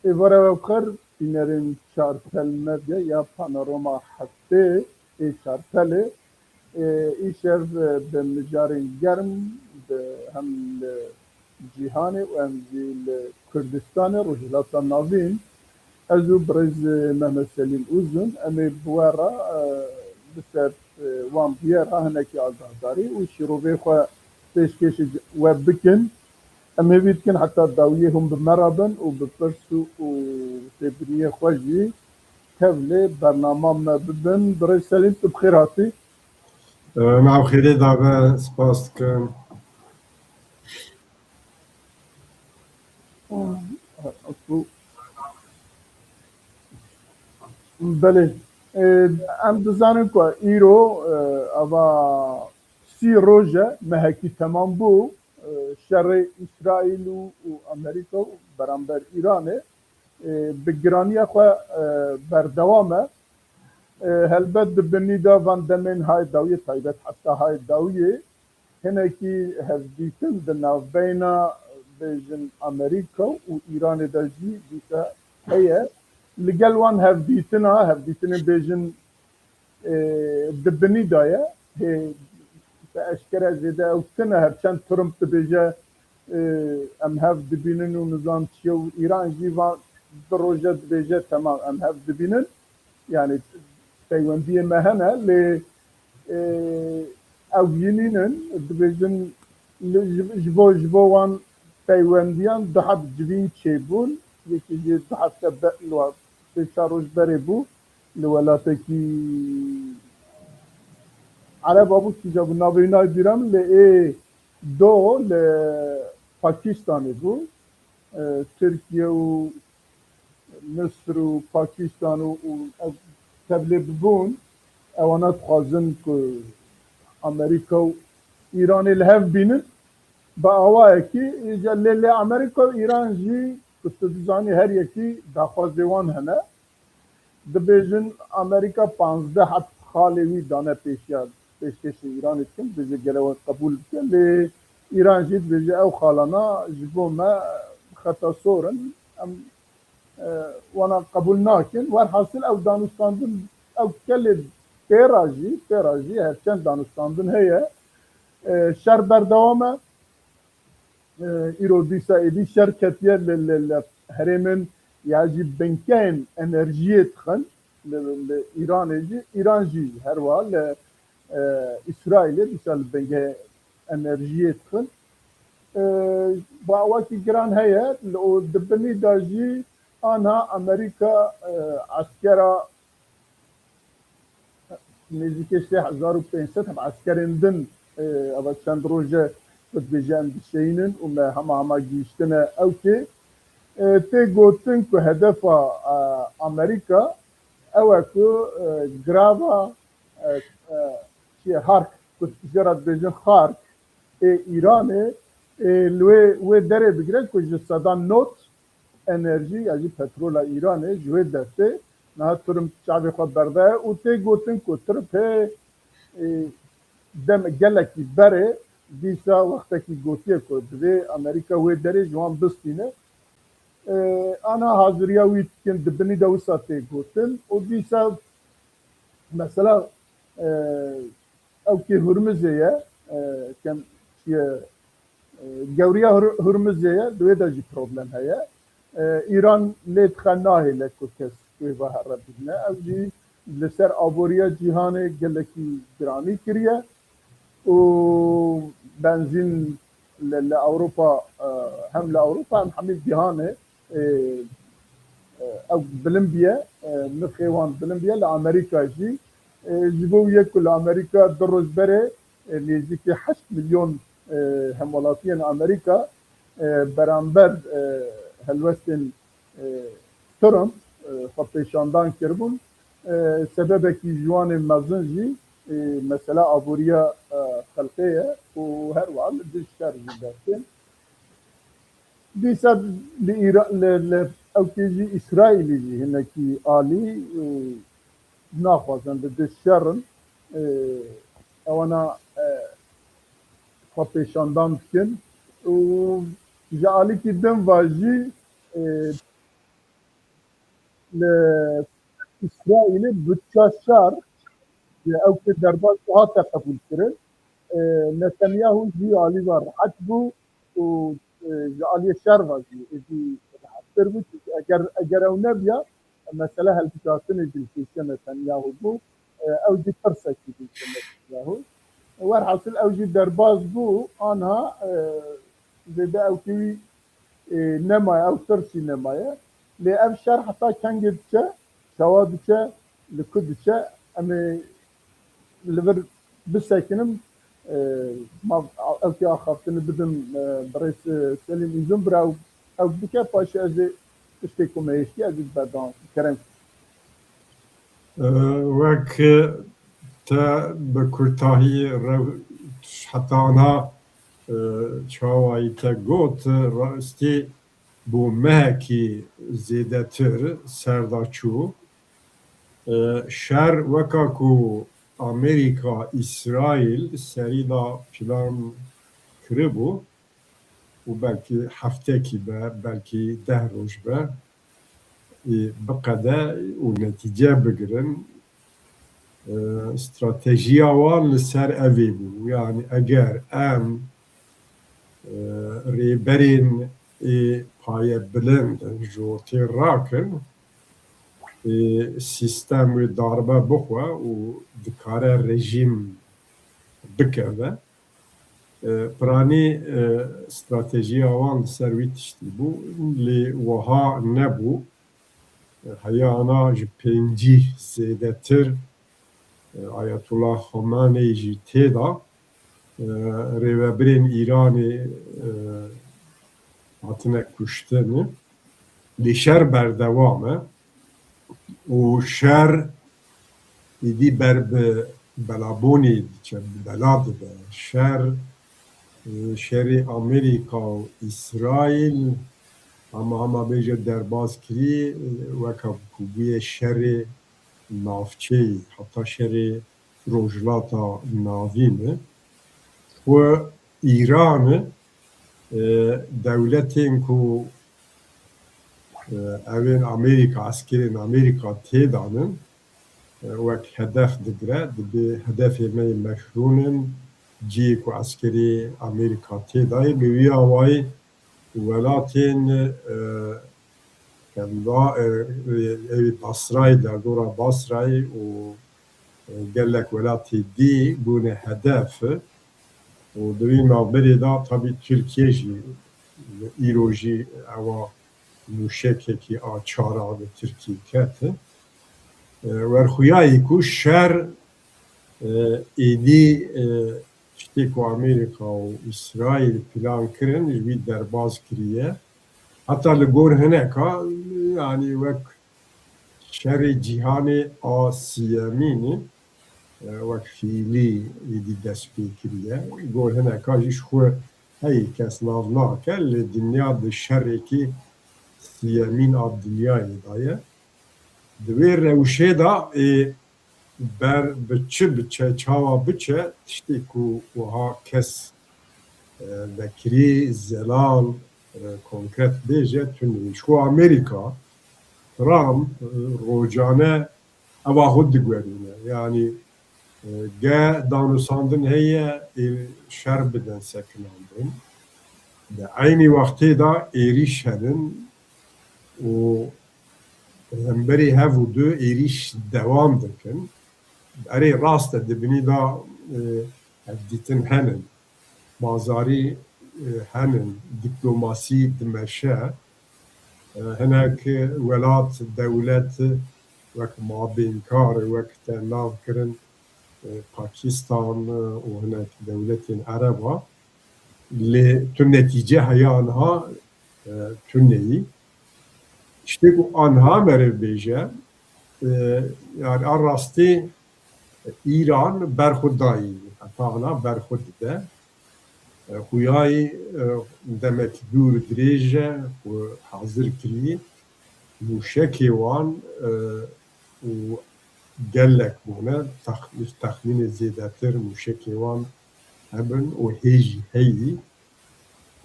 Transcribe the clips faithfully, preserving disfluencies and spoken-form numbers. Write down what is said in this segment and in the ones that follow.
Êvara we bi xêr, bînerên Çartel Medya ya Panorama Heftê ê Çartelê. Ê, îşev, e, bi mijarên germ, bi hem li cîhanê û em jî li Kurdistanê, Rojhilata Navîn, ez û birêz, e, Mehmet Selîm Uzun, em ê bi we re, e, li ser, e, wan bûyera hinekî agahdarî û şîrovê xwe pêşkêşî we bikin. Em hêvî dikin heta dawiyê hûn bi me re bin û bi pirs û, û têbîniyê xwe jî tevlê bernama me bibin. Birêz Selîm, tu bi xêr hatî. Em ew xêrê dabe, spas dikim. Belê. Ê, em dizanin ku îro, ê, ava sî roj e, mehekî temam bû, ê, şerê Îsraîl û, û Amerîka û beramber Îranê, ê, bi giraniya xwe, ê, berdewam e. Ê, helbet di binî de van demên hay dawiyê, taybet heta hay dawiyê, hinekî hevdîtin di navbeyna, bêjin, Amerîka û Îranê de jî dîsa heye. Li gel wan hevdîtina, hevdîtinên, bêjin, ê, di binî de ye. Hê, bi eşkere zêde ew tune, her çend Trump dibêje, ê, em hev dibînin û nizam çi ye û Îran jî van du roje dibêje, temam, em hev dibînin. Yani peywendiyê me hene, lê, e, ew yî nînin, dibêjin, li, ji, ji bo, ji bo wan peywendiyan du heb civîn çêbûn, yekî jî du hefte be-, li wa-, sê çar roj berê bû, li welatekî Ereba bû, kîja bû, navê wî nayê bîra min, lê ê do li Pakistanê bû. E, Tirkiye û Misir û Pakistan û, û ev tevlê bibûn, ewana dixwazin ku Amerîka û Îranê li hev bînin. Bi awayekî, îja lê, lê Amerîka û Îran jî, ku tu dizanî, her yekî daxwazê wan hene. Dibêjin Amerîka panzdeh heb xalê wî dane pêşiya, pêşkêşê Îranê dikin, dibêje gele we qebûl bike, lê Îran jî dibêje ew xalana ji bo me xeta sor in, em, e, wana qebûl nakin. Werhasil ew danûstandin, ew gelê pê re jî, pê re jî her çend danûstandin heye, e, şer berdewam e. E, îro dîsa êdî şer ketiye li, li, li herêmên ya jî binkeyên enerjiyê dixin li, li Îranê jî. Îran jî her wiha li, e, Îsraîlê dîsa li bingehê enerjiyê dixin. E, bi awakî giran heye, li, û di binî de jî anha Amerîka, e, eskera nêzîkê sê hezar û pênc sed heb eskerên din, e, eva çend roje ku dibêje em dişeyînin û me hema hema gihîştine ewkê. E, tê gotin ku hedefa, e, Amerîka ew e ku, e, girava, e, e, çi ye, Hark, ku jê re dibêjin Xark, ê Îranê, ê, li wê, wê derê bigire ku ji sedan not enerjî ya jî petrola Îranê ji wê destê niha Trump çavê xwe berdaye û tê gotin ku Trump hê, ê, dem gelekî berê, dîsa wextekî gotiye ku divê Amerîka wê derê ji wan bistîne. Ê, ana haziriya wî dikin, di binî de wisa tê gotin û dîsa mesela, e, ewkê Hurmizê ye, e, kem çi ye, e, gewriya Hur-, Hurmizê ye, di wê de jî problem heye. E, Îran lê dixe nahêle ku kes wê ve here bihîne. Ev jî li ser aboriya cîhanê gelekî giranî kiriye û benzîn li, li Ewropa, e, hem li Ewropa hem hemî cîhanê, e, e, ew bilind bûye, e, nirxê wan bilind bûye, li Amerîka jî, e, ji bo wê ku li Amerîka du roj berê, e, nêzîkî heşt milyon, e, hemwelatiyên Amerîka, e, beramber, e, helwestên, e, Trump, e, xwe pêşandan kiribûn. E, sebebekî ji wan ê mezin jî, e, mesela aboriya, e, xelkê ye û her wiha li dijî şer jî dertên. Dîsa li Îra-, li, li ewkê jî Îsraîlî jî hinekî alî, e, naxwazin, li dijî şer in. E, ewana, e, xwe pêşandan dikin û ji alîkî din ve jî, e, li Îsraîlê budca şer, ew ki derbas hate qebûlkirin. E, Netanyahu jî alî ve rehet bû û, e, ji aliyê şer ve jî êdî rehettir bû. Çunke eger, eger ew nebiya, mesele helbijartinê jî li pêşiya Netanyahu bû. E, ew jî pirsekî bû ji Netanyahu. Werhasil ew jî derbas bû, anha, e, zêde ew ki wî, e, nemaye, ew tirsî nemaye. Lê ev şer heta kengê diçe, çawa diçe, li ku diçe, em ê li vir bisekinim, e, ma ew ki axaftinê bidim, e, birêz, e, Selîm Uzun, bira ew, ew bike, paşê ez ê tiştê ku me hiştiye, ez ê berdewam bikim. Kerem. E, wek te bi kurtahî rew-, heta niha, e, çawayî te got, rastî bo mehekî zêdetir ser de çû. E, şer weka ku Amerîka, Îsraîl serî de plan kiribû û belkî heftekî be, belkî deh roj be, ê, biqede û netîce bigirin. E, stratejiya wan li ser evê bû. Yanî eger em, e, rêberên ê payebilind ji ortê rakin, ê, sîstem wê darbe bixwe û dikare rejîm bikeve. E, piranî, e, stratejiya wan li ser wî tiştî bû, lê wiha nebû. E, heyana ji pêncî zêdetir, e, Ayetullah Xameneî jî tê de, e, rêvebirên Îranê, e, hatine kuştin. Lê şer berdewam e û şer êdî ber bi belabûnê diçe, bi bela dibe. Şer, e, şerê Amerîka û Îsraîl hema hema bêje derbas kirî, e, weka ku bûye şerê navçeyî, heta şerê Rojhilata Navîn e. Ku Îran e, dewletên ku, e, evên Amerîka, eskerên Amerîka têdanin, e, wek hedef digire, dibê hedefê me yê meşrûn in, cihê ku eskerê Amerîka têdayê, bi wî awayî welatên, e, Kenda, e, e, evî Basrayê, derdora Basrayê û, e, gelek welatê dî bûne hedef û di wî navberê de tabî Tirkiye jî îro jî ewa mûşekekî A çar a bi Tirkî ket. E, werxuyayî ku şer, e, êdî, e, tiştê ku Amerîka û Îsraîl plan kirin, ji wî derbas kiriye. Heta li gor hineka, yanî wek şerê cîhanê a siyemîn, e, wek fiîlî êdî dest pê kiriye. Gor hineka jî ji xwe heyî kes nav nake, lê dinya di şerekî siyemîn a dinyayê de ye. Di wê rewşê de, ê, ber bi çi biçe, çawa biçe, tiştê ku wiha kes, e, vekirî, zelal, e, konkret bêje, tune. Ji xwe Amerîka, Trump, e, rocane eva xwe digwerîne. Yanî, e, ge danûsandin heye, ê şer bidin sekinandin. Di eynî wextê de êrîş henin û hemberî hev û du êrîş dewam dikin. Erê, rast e, di binî de, e, hevdîtin henin. Bazarî, e, henin, dîplomasî dimeşe. E, hinek welat, dewlet wek mabênkar, wek te nav kirin, e, Pakistan, e, û hinek dewletên Ereba. Lê tu netîce heya niha, e, tu neyî. Tiştê ku anha meriv bêje, e, yani a rastî Îran berxwe dayî, heta ana berxwe dide. E, xuyayî, e, demek dûr dirêj e ku hazir kirî. Mûşekê wan, e, û gelek bûne, tex-, texmînê zêdetir mûşekê wan hebin û hê jî heyî.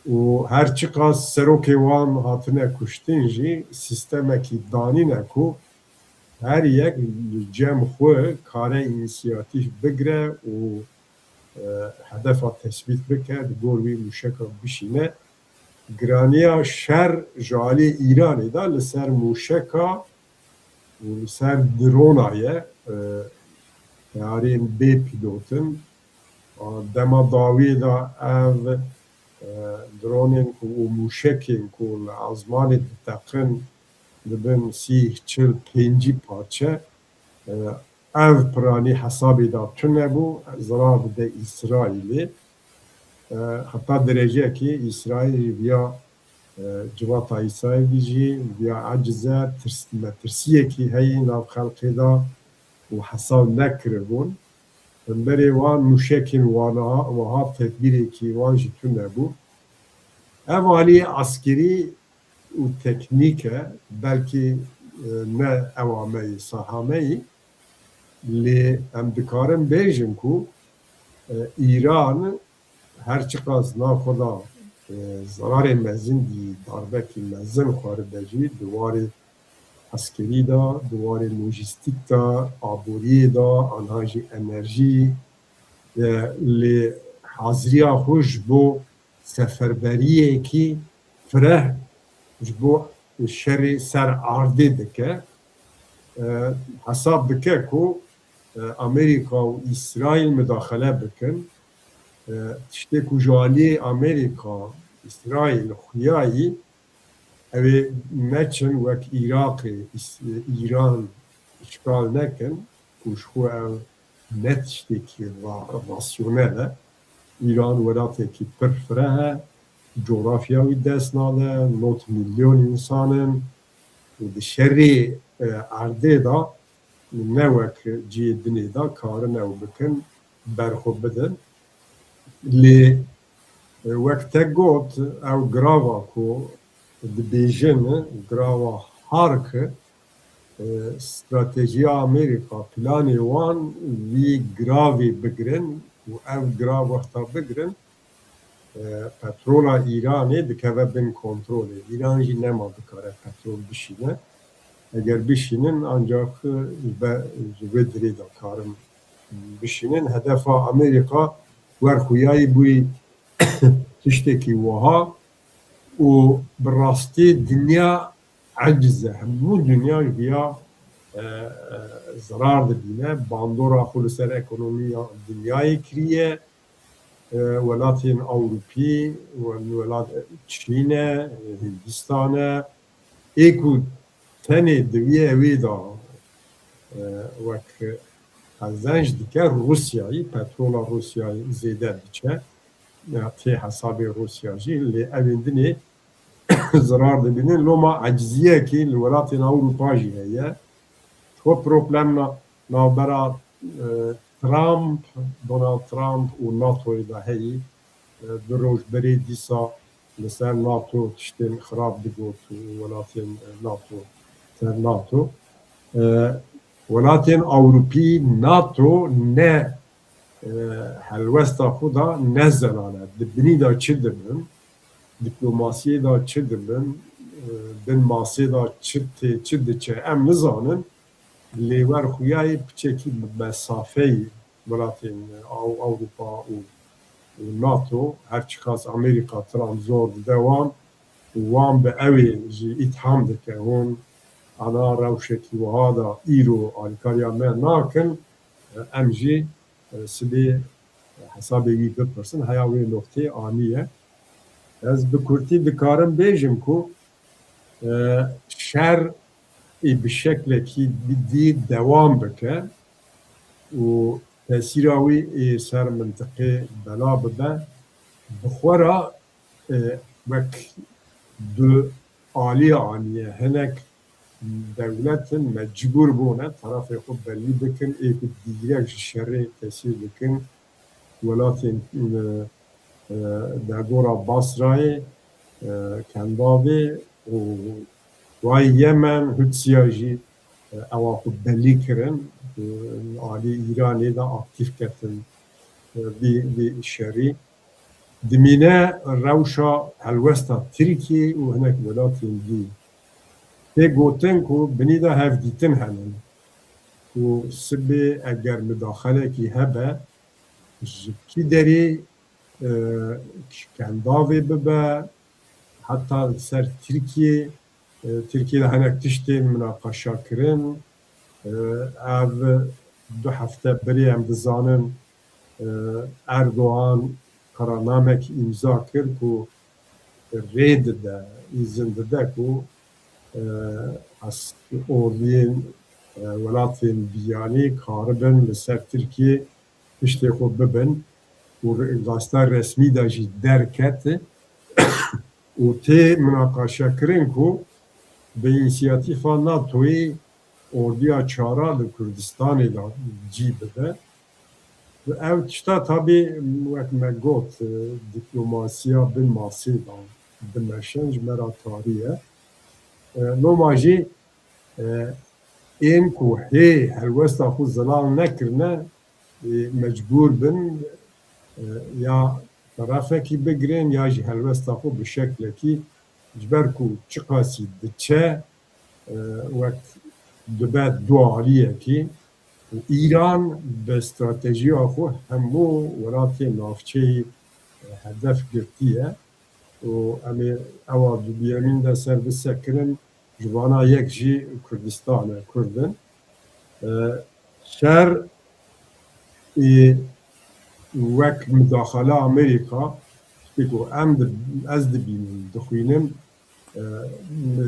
Û her çiqas serokê wan hatine kuştin jî, sîstemekî danîne ku her yek li cem xwe kare înîsiyatîf bigire û, e, hedefa tesbît bike, di gor wî mûşeka bişîne. Giraniya şer ji alî Îranê de li ser mûşeka û li ser drona ye, e, teyarên bê pîlot in. A, dema dawiyê de ev, e, dronên ku û mûşekên ku li ezmanê diteqin dibin sî, çil, pêncî parçe, e, ev piranî hesabê de tune bû, zirar dide Îsraîlê. E, heta dereceyekê Îsraîl jî viya, e, civata Îsraîlî jî viya eciz e, tirs-, metirsiyekî heye nav xelkê de û hesab nekiribûn. Hemberê wan mûşekên wan a, wiha tedbîrekî wan jî tune bû. Ev alî eskerî û teknîk e, belkî, e, ne ewa me yî, saha me yî, lê em dikarin bêjin ku, e, Îran her çiqas nav xwe de, e, zerarê mezin dî, darbekî mezin xwaribe jî, di warê eskerî de, di warê lojîstîk de, aboriyê de, anha jî enerjî, e, lê haziriya xwe ji bo seferberiyekî fireh ji bo şerê ser erdê dike. E, hesab dike ku, e, Amerîka û Îsraîl mudaxele bikin. E, tiştê ku ji aliyê Amerîka, Îsraîl xuyayî, ew ê neçin wek Iraqê, Îs-, Îran îşgal nekin, ku ji xwe ew ne tiştekî ra-, rasyonel e. Îran welatekî pir fireh e, cografya wî dest nade, nod milyon însan in û di şerê, e, erdê de ne wek cihê dinê de karin ew bikin, berxwe bidin. Lê, e, wek te got, ew girava ku dibêjin, girava hark, e, stratejiya Amerîka, planê wan vî giravê bigirin û ev girav wexta bigirin, e, petrola Îranê dikeve bin kontrolê. Îran jî nema dikare petrol bişîne. Eger bişînin, ancak, e, ji be-, ji vê dirê de karin bişînin. Hedefa Amerîka werxuyayî bûyî tiştekî wiha û bi rastî dinya eciz e. Hemû dinya ji viya, e, e, zirar dibîne. Bandora xwe li ser ekonomiya dinyayê kiriye. E, welatên Ewropî, we-, welat Çîn e, Hindistan e. Ê ku tenê di wî ewê de, e, wek qezenc dike Rûsyayî, petrola Rûsyayî zêde diçe. Ya tê hesabê Rûsya jî, lê evên dinê zirar dibînin. Loma eciziyekî li welatên Ewropa jî heye. Xwe problem na-, navbera, e, Trump, Donald Trump û NATOyê de heyî. E, du roj berê dîsa li ser NATO tiştên xirab digot û welatên NATO, ser NATO. E, welatên Ewropî NATO ne, e, helwesta xwe da ne zelal e. Di binî de çi dibin, diplomasiyê de çi dibin, e, bin masê de çi tê, çi diçe, em nizanin. Lê werxuyayê piçekî bi mesafeyê welatên Ew-, Ewropa û, û NATO, her çiqas Amerîka, Trump zor dide wan û wan bi ewê jî îtham dike, hûn ana rewşekî wiha de îro alîkariya me nakin, em jî, e, sibê hesabê wî bipirsin, heya wê noqteyê aniye. Ez bi kurtî dikarim bêjim ku, e, şer ê bi şeklekî dî dewam bike û tesîra wî ê ser mintiqê bela bibe, bi xwe re, e, wek du alî aniye. Hinek dewletin mecbûr bûne terefê xwe belî bikin, ê ku direk ji şerê tesîr dikin. Welatên, e, e, derdora Basrayê, e, Kendavê û wayê Yemen, Hûtsiya jî, e, ewa xwe belî kirin, e, alî Îranê de aktîf ketin, e, vî, vî şerî. Dimîne rewşa helwesta Tirkiyê û hinek welatên dî. Tê gotin ku binî de hevdîtin hene û sibê eger midaxelekî hebe, ji kî derê, e, kendavê bibe, heta li ser Tirkiyê, e, Tirkiyê de hinek tiştên minaqeşa kirin. E, ev du hefte berê em dizanin, e, Erdogan qerarnamek îmza kir ku rê dide, îzin dide ku, e, as-, ordiyên, e, welatên biyanî karibin li ser Tirkiyê piştê xwe bibin û re-, gazeta resmî de jî derket û tê minaqeşekirin ku bi însiyatîfa NATOyê ordiya çara li Kurdistanê de cî bibe. Ev tişta tabî wek me got, e, diplomasiya bin masê de dimeşin, ji me re tarî ye. E, loma jî, e, ên ku hê helwesta xwe zelal nekirine, e, mecbûr bin, e, ya terefekî bigirin ya jî helwesta xwe bi şeklekî, ji ber ku çiqasî diçe, e, wek dibe dualiyekî û Îran bi stratejiya xwe hemû welatê navçeyî, e, hedef girtiye û em ê ewa dubiyemîn de ser bisekirin, ji vana yek jî Kurdistan e, Kurd in. E, şer ê wek midaxala Amerîka, tiştê ku em di-, ez dibînim, dixwînim, e,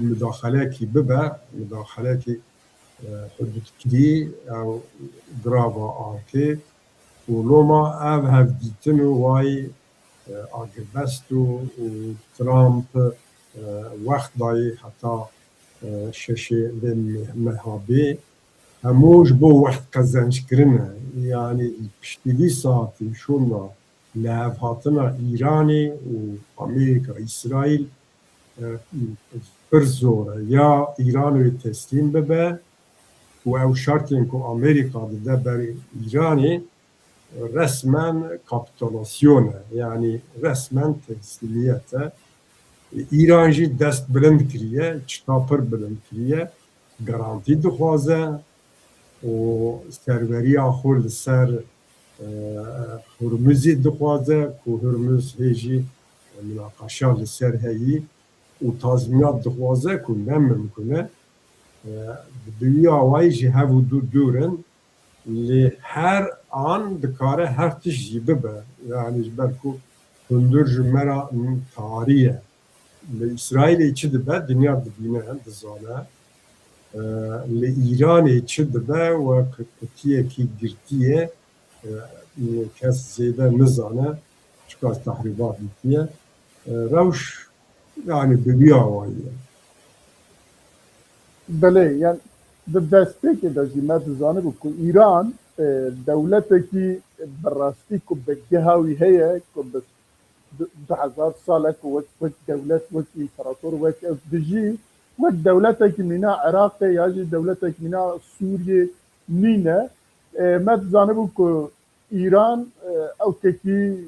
midaxalekî bibe, midaxalekî, e, hududkirî, ew girava arkê û loma ev hevdîtin û way, e, agirbest û, û Trump, e, wext dayê heta, e, şeşê vê me-, meha bê. Hemû ji bo wext qezenc kirine. Yanî piştî vî saetî şûnda lihevhatina Îranê û Amerîka, Îsraîl, e, pir zor e. Ya Îran wê teslîm bibe û ew şertên ku Amerîka dide ber Îranê resmen kapîtulasyon e, yanî resmen teslîmiyet e. Îran jî dest bilind kiriye, çita pir bilind kiriye, garantî dixwaze û serweriya xwe li ser, e, Hurmuzê dixwaze, ku Hurmuz hê jî minaqeşa li ser heyî û tazmînat dixwaze ku ne mimkun e. E, bi wî awayî jî hev û du dûr in. Lê her an dikare her tişt jî bibe. Yanî ji ber ku hundir ji me re tarî ye. Li Îsraîlê çi dibe, dinya dibîne, dizane. Ee, li Îranê çi dibe, wek qutiyekî girtî ye. Ee, kes zêde nizane, çiqas tehrîbat dîtiye. Ee, rewş, yanî bi vî awayî ye. Belê, yani di destpêkê de jî me dizanibû ku Îran, e, dewletekî bi rastî ku bi giha wî heye, ku bi du, du hezar sal e ku wek, wek dewlet, wek împarator, wek ev dijî, wek dewletekî mîna Iraqê ya jî dewletekî mîna Sûriyê nîne. E, me dizanibû ku Îran, e, ewkekî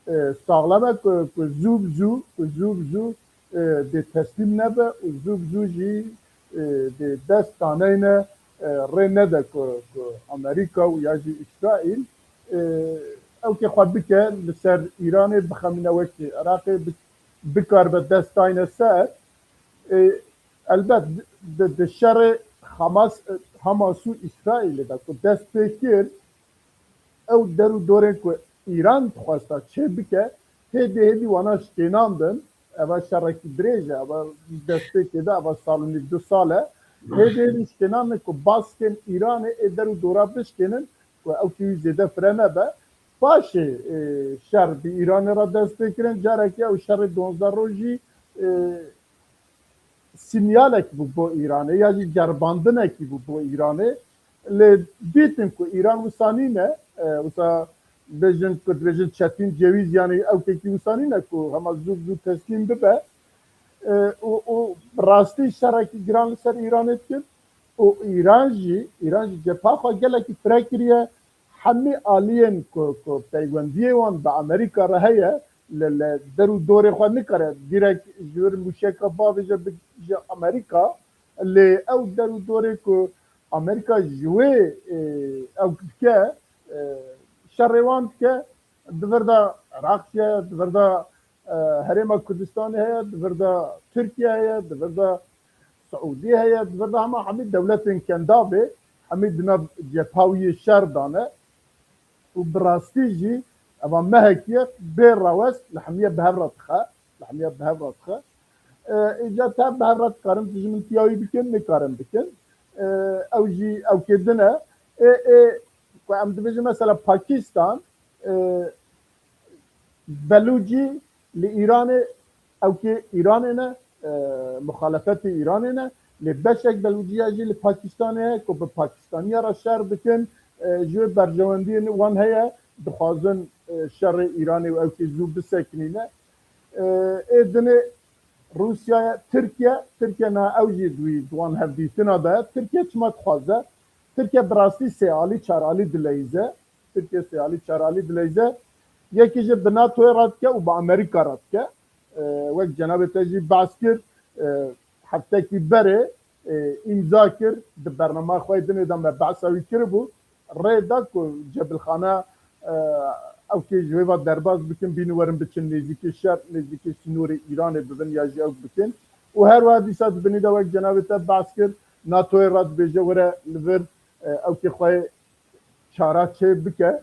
e, saxlem e ku, ku zû bi zû, ku zû bi zû, e, dê teslîm nebe û zû bi zû jî, e, dê dest daneyne, e, rê nede ku, ku Amerîka û ya jî Îsraîl, e, ewkê xwe bike li ser Îranê, bixemîne wekî Iraqê, bi-, bikaribe dest dayne ser. E, elbet di, di şerê Hamas, Hamas û Îsraîlê de ku dest pê kir, ew der û dorên ku Îran dixwesta çê bike, hêdî hêdî wana şikênandin. Eva şerekî dirêj e, eva destpêkê de, eva sal û nîv, du sal e. Hêdî hêdî şikênandin ku baskên Îranê ê der û dora bişkênin, ku ew kî wî zêde fire nebe. Paşê, e, şer bi Îranê re dest pê kirin. Carekê ew şerê duwazdeh rojî, e, sinyalek bû bo Îranê ya jî ceribandinekî bû bo Îranê. Lê dîtin ku Îran wisa nîne, e, wisa bêjin ku dibêjin çetîn cewîz, yanî ewkekî wisa nîne ku hema zû zû teslîm bibe. E, û, û bi rastî şerekî giran li ser Îranê dikin. Û Îran jî, Îran jî cepha xwe gelekî fire kiriye. hemî aliyên ku, ku peywendiyê wan bi Amerîka re heye, li, li der û dorê xwe nikare direkt ji wir mûşeka bavêje bije Amerîka, lê ew der û dorê ku Amerîka ji wê, e, ew dike, e, şerê wan dike, di vir de Iraq ye, di vir de, e, Herêma Kurdistanê heye, di vir de Tirkiye heye, di vir de Siûdî heye, di vir de hema hemî dewletên Kendavê, hemî di nav cepha wî yê şer dane. Û bi rastî jî eva mehekî ye bê rawest li hemiye bi hev re dixe, li hemiye bi hev re dixe. E, îca te bi hev re dikarin dijmintiya wî bikin, nikarin bikin. E, ew jî ewkê din e. Ê, ê, ku em dibêjin mesela Pakistan, e, Belûcî li Îranê, ewkê Îranê ne, e, muxalefetê Îranê ne, lê beşek Belûciya jî li Pakistanê heye ku bi Pakistaniya re şer dikin, e, ji wê berjewendiyên wan heye, dixwazin, e, şerê Îranê û ewkê zû bisekinîne. E, ê dinê Rûsya ye, Tirkiye, Tirkiye na ew jî di wî di wan hevdîtina de ye. Tirkiye çima dixwaze? Tirkiye bi rastî sê alî, çar alî dileyîze. Tirkiye sê alî, çar alî dileyze. Yekî jî bi NATOyê re dike û bi Amerîka re dike. E, wek cenabê te jî behs kir, e, heftekî berê, e, îmza kir, di bernama xwe yê dinê de me behsa wî kiribû. Rê da ku cebilxane, e, ew kê ji wê ve derbas bikin, bînin werin biçin nêzîkî şer, nêzîkî sînorê Îranê bibin ya jî ew bikin. Û her wiha dîsa di binî de wek cenabê te behs kir, NATOyê re dibêje were li vir, e, ew kê xwe çara çê bike.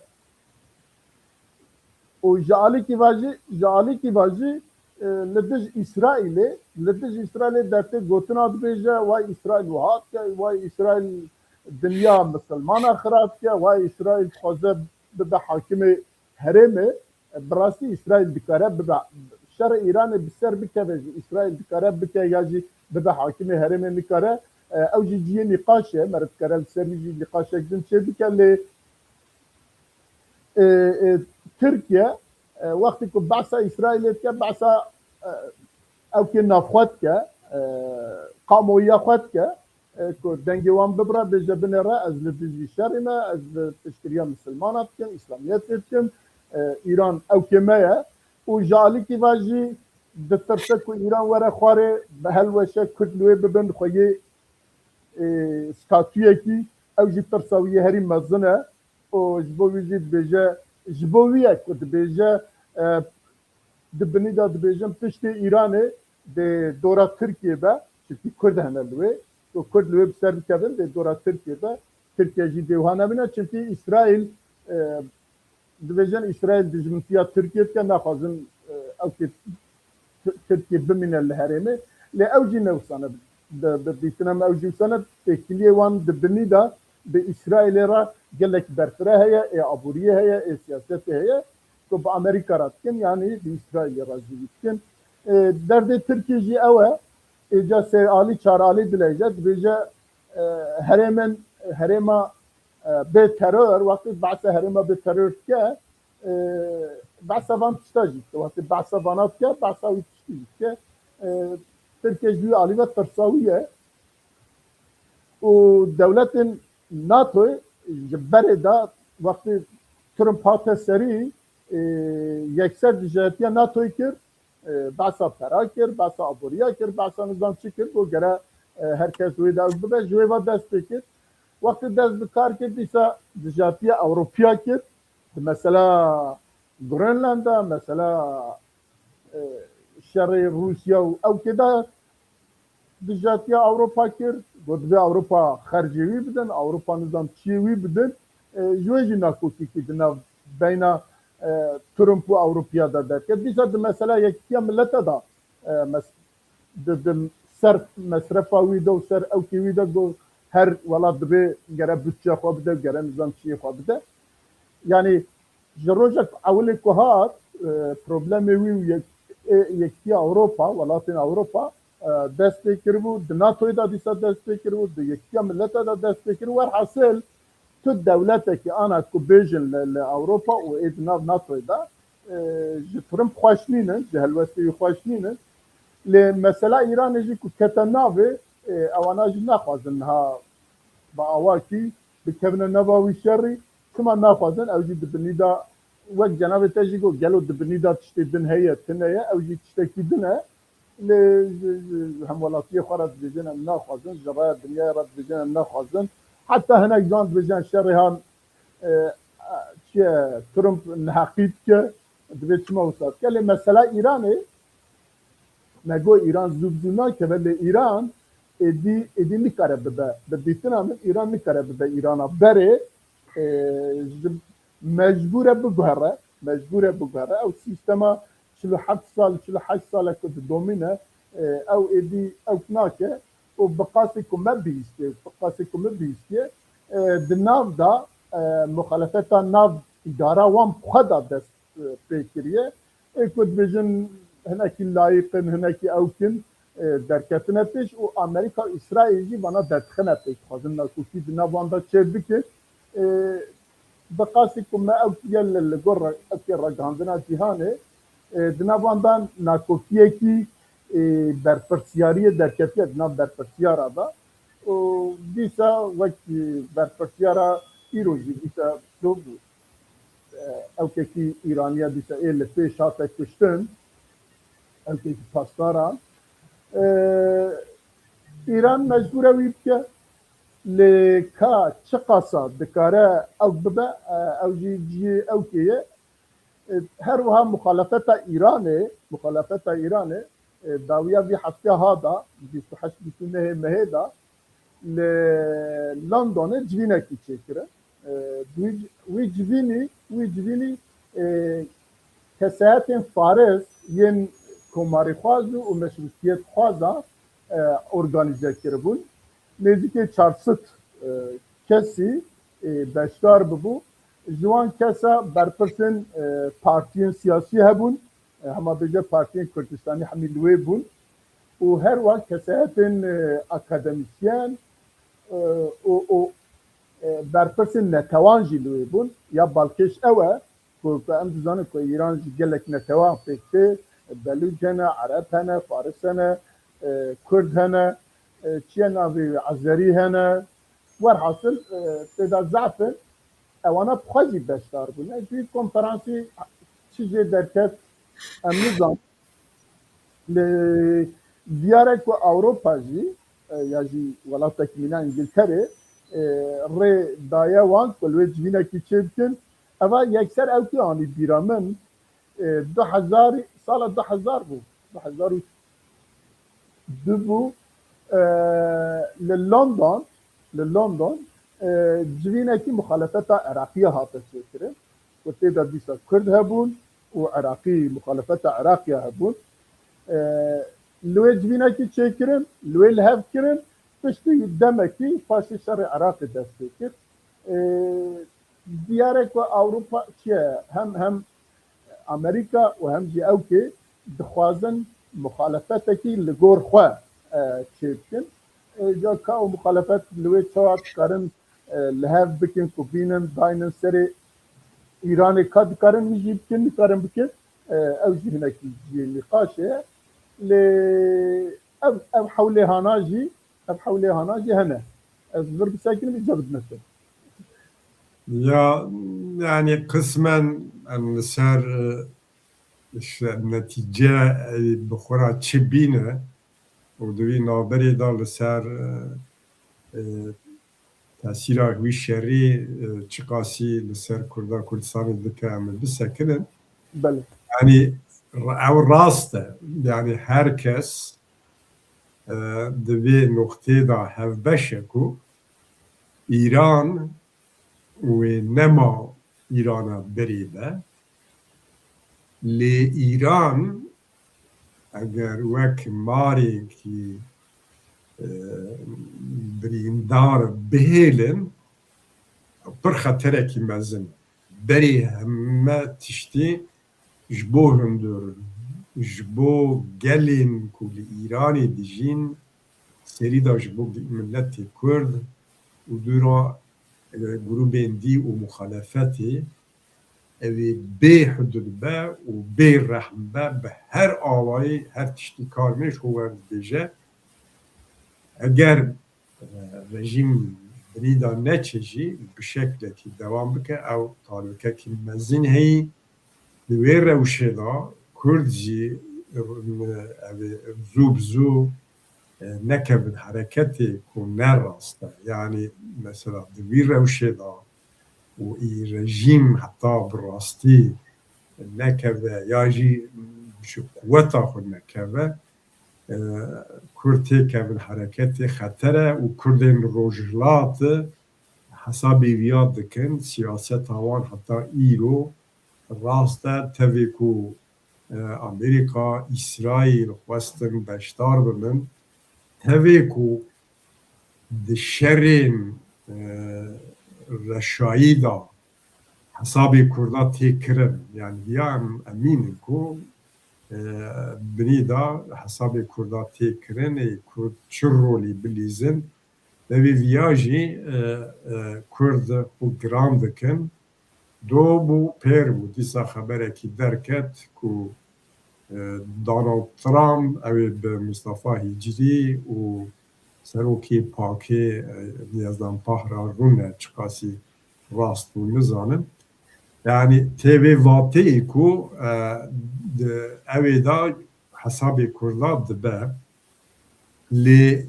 Û ji alîkî ve jî, ji alîkî ve jî, e, li dij Îsraîlê, li dij Îsraîlê dertê gotina dibêje, way Îsraîl wiha dike, way Îsraîl dinya misilmana xira dike, way Îsraîl dixwaze bibe hakimê herêmê. E, bi rastî Îsraîl dikare bibe, şerê Îranê bi ser bikeve jî Îsraîl dikare bike ya jî bibe hakimê herêmê nikare. E, ew jî cihê nîqaşê, meriv dikare li ser wî jî nîqaşek din çê bike lê e, e, Tirkiye, e, wextê ku behsa Îsraîlê dike, behsa, e, ewkê navxwe dike, e, kamoya xwe dike, e, ku dengê wan bibire, bêje binêre, ez li dijî şerê me, ez li piştgiriya misilmana dikim, Îslamiyetê dikim, e, Îran ewkê me ye. Û ji alîkî ve jî ditirse ku Îran were xwarê, bi helweşe Kurd li wê bibin, xwe yê, e, statuyekî, ew jî tirsa wî yê herî mezin e. û ji bo wî jî dibêje, ji bo wî ye ku dibêje, e, di binî de dibêjin piştê Îranê dê dora Tirkiyê be, çimkî Kurd hene li wê, ku Kurd li wê bi ser bikevin dê dora Tirkiyê be, Tirkiye jî dê wiha nebîne, çimkî Îsraîl, e, dibêjin Îsraîl dijmintiya Tirkiyê dike, naxwazin, e, ew kê Tirkiye bimîne li herêmê. Lê ew jî ne wisa ne. Bi, bi dîtina me ew jî wisa ne. Têkiliyê wan di binî de bi Îsraîlê re gelek berfireh heye, ê aboriyê heye, ê siyasetê heye ku bi Amerîka re dikin, yanî bi Îsraîlê re jî dikin. E, derdê Tirkiyê jî ew e. Êca sê alî, çar alî dileyje, dibêje, e, herêmên, herêma, e, bê teror, wextê behsa herêma bê teror dike, e, behsa van tişta jî dike. Wextê behsa vana dike, behsa wî tiştî jî dike. E, Tirkiye ji wî alî ve tirsa wî ye. Û dewletên NATOyê ji berê de wextê Trump hate serî, e, yekser dijehetiya NATOyê kir, e, behsa pera kir, behsa aboriya kir, behsa nizam çi kir, got gere, e, her kes wê de ew bibe, ji wê ve dest pê kir. Wextê dest bi kar kir, dîsa dijatiya Ewropiya kir. Di mesela Grönlanda, mesela, e, şerê Rûsya û ew kê de dijatiya Ewropa kir. Got, divê Ewropa xercê wî bidin, Ewropa nizam çiyê wî bidin. E, ji wê jî nakokîkî di nav beyna, e, Trump û Ewropiya de derket. Dîsa di mesela Yekîtiya Milete de, e, mes-, di, di ser mesrefa wî de û ser ewkê wî de got, her welat divê gere budçeya xwe bide, gere nizam çiyê xwe bide. Yanî ji rojek ewilê ku hat, e, problemê wî û yek-, ê, Yekîtiya Ewropa, welatên Ewropa, e, dest pê kiribû, di NATOyê de dîsa dest pê kiribû, di Yekîtiya Milete de dest pê kiribû. Werhasil, tu dewletekî ana ku bêjin li, li Ewropa û ê di nav NATOyê de, e, ji Trump xweş nînin, ji helwestê wî xweş nînin. Lê mesela Îranê jî ku kete navê, e, ewana jî naxwazin niha bi awakî bikevine nava wî şerî. Tima naxwazin, ew jî di binî de, wek cenabê te jî got, gelo di binî de tiştê din heye, tune ye, ew jî tiştekî din e. Lê ji, ji hemwelatiyê xwe re dibêjin em naxwazin, ji raya dinyayê re dibêjin em naxwazin. Heta hinek can dibêjin şerê han, e, çi ye, Trump neheqî dike, divê çima wisa bike. Lê mesela Îranê, me got Îran zû bi zû nakeve, lê Îran êdî, êdî nikare bibe. Bi dîtina min Îran nikare bibe Îrana berê, e, ji mecbûr e biguhere, mecbûr e biguhere. Ew sîstema çil û heft sal, çil û heşt sal e ku didomîne, e, ew êdî ew nake û bi qasî ku me bihîstiye, bi qasî ku min bihîstiye, e, di nav de, e, muxalefeta nav îdara wan bi xwe de dest, e, pê kiriye. Ê ku dibêjin hinekî layîq in, hinekî ew kin, e, derketine pêş û Amerîka û Îsraîl jî vana derdixine pêş, dixwazin nakokî di nav wan de çêbike. E, bi qasî ku me ew kiriye li, li gor re-, ew kiriye ragihandina cîhanê, e, di nav wan de nakokiyekî, e, berpirsiyariyê derketiye di nav berpirsiyara de. Û dîsa wek, e, berpirsiyara îro jî dîsa do-, e, ewkekî Îraniya dîsa ê li pêş hate kuştin, ewkekî pasdara, e, Îran mecbûr e wî bike. Lê ka çiqasa dikare ew bibe, e, ew jî cihê ewkê ye. E, her wiha muxalefeta Îranê, muxalefeta Îranê, e, dawiya vî hefteya ha da, bîst û heşt bîst û nehê mehê da, li Londonê civînekî çêkirin. E, wî, wî civînî, wî civînî, e, kesehetên faris yên komarîxwaz û meşrûtiyetxwaza, e, organîze kiribûn. Nêzîkê çar sed, e, kesî, e, beşdar bibû. Ji wan kesa berpirsên, e, partiyên siyasî hebûn. E, hema bêje partiyên Kurdistanî hemî li wê bûn. Û her wiha kesehetên, e, akademîsyen, e, û, û, e, berpirsên netewan jî li wê bûn. Ya balkêş ew e ku, ku em dizanin ku Îran ji gelek netewan pêk tê. Belûc hene, Ereb hene, Faris hene, e, Kurd hene, e, çi ye navê wê, Ezerî hene. Werhasil, e, tê de zehf in. Ewana bi xwe jî beşdar bûne. Ji wî konferansî çi jê derket em nizanin. Lê diyar e ku Ewropa jî, e, ya jî welatekî mîna Îngilterê, e, rê daye wan ku li wê civînekî çêbikin. Eva yekser ew kê anî bîra min, e, du hezar, sala du hezar bû. Du hezar û du bû. E, li London, li London, e, civînekî muxalefeta Iraqiyê hate çêkirin. Ku tê de dîsa Kurd hebûn û Iraqî, muxalefeta Iraqiya hebûn. E, li wê civînekî çêkirin, li wê li hev kirin, piştî demekî paşê şerê Iraqê dest pê kir. E, diyar e ku Ewropa çi ye? Hem, hem Amerîka û hem jî ewkê dixwazin muxalefetekî li gor xwe, e, çêbikin. E, ca ka û muxalefet li wê çawa dikarin, e, li hev bikin ku bînin, daynin serê Îranê, ka dikarin wî jî bikin, nikarin bikin. E, ew jî hinekî cihê nîqaşê ye. Lê ev, ev hewlê hana jî, ev hewlê hana jî hene. Ez vir bisekinim, îca bidime te. Ya, yani qismen em li ser, e, işte, netîce, e, bi xwe re çi bîne û di vî navberê de li ser, e, e, tesîra wî şerî, e, çiqasî li ser Kurda Kurdistanê dike em ê bisekinin. Belê. Yani r-, ew rast e. Yani her kes, e, di vê noqtê de hevbeş e ku Îran wê nema Îrana berê be. Lê Îran eger wek marêkî, e, birîndar bihêlin, pir xeterekî mezin. Berê heme tiştî ji bo hundir, ji bo gelên ku li Îranê dijîn, serî de ji bo miletê Kurd û dûra, e, grûbên dî û muxalefetê, ew ê bê hudud be û bê rehm be, bi her awayî, her tiştî kar me ji xwe werdibêje. Eger, e, rejîm nîda neçe jî bi şeklekî dewam bike, ew talûkekî mezin heyî. Di wê rewşê de Kurd jî, ev ê zû bi zû, e, nekevin hereketê ku ne rast e. Yanî mesela di vî rewşê de û î rejîm heta bi rastî nekeve ya jî ji quweta xwe nekeve, e, Kurd têkevin hereketê xeter e û Kurdên Rojhilat hesabê viya dikin, siyaseta wan heta îro rast e, tevê ku, e, Amerîka, Îsraîl xwestin beşdar bibin, tevê ku di şerên, e, reşayî de hesabê Kurda tê kirin. Yani viya em emîn in ku, e, binî de hesabê Kurda tê kirin, ê Kurd çi rolî bilîzin. Devê viya jî, e, e, Kurd xwe giran dikin. Do bû, pêr bû. Dîsa xeberekî derket ku, e, Donald Trump, ew ê bi Mustafa Hicrî û serokê pakê, e, Niyazdan Pah re rûne, çiqasî rast bû nizanim. Yani tê vê vateyê ku, e, di, ew ê de hesabê Kurda dibe. Lê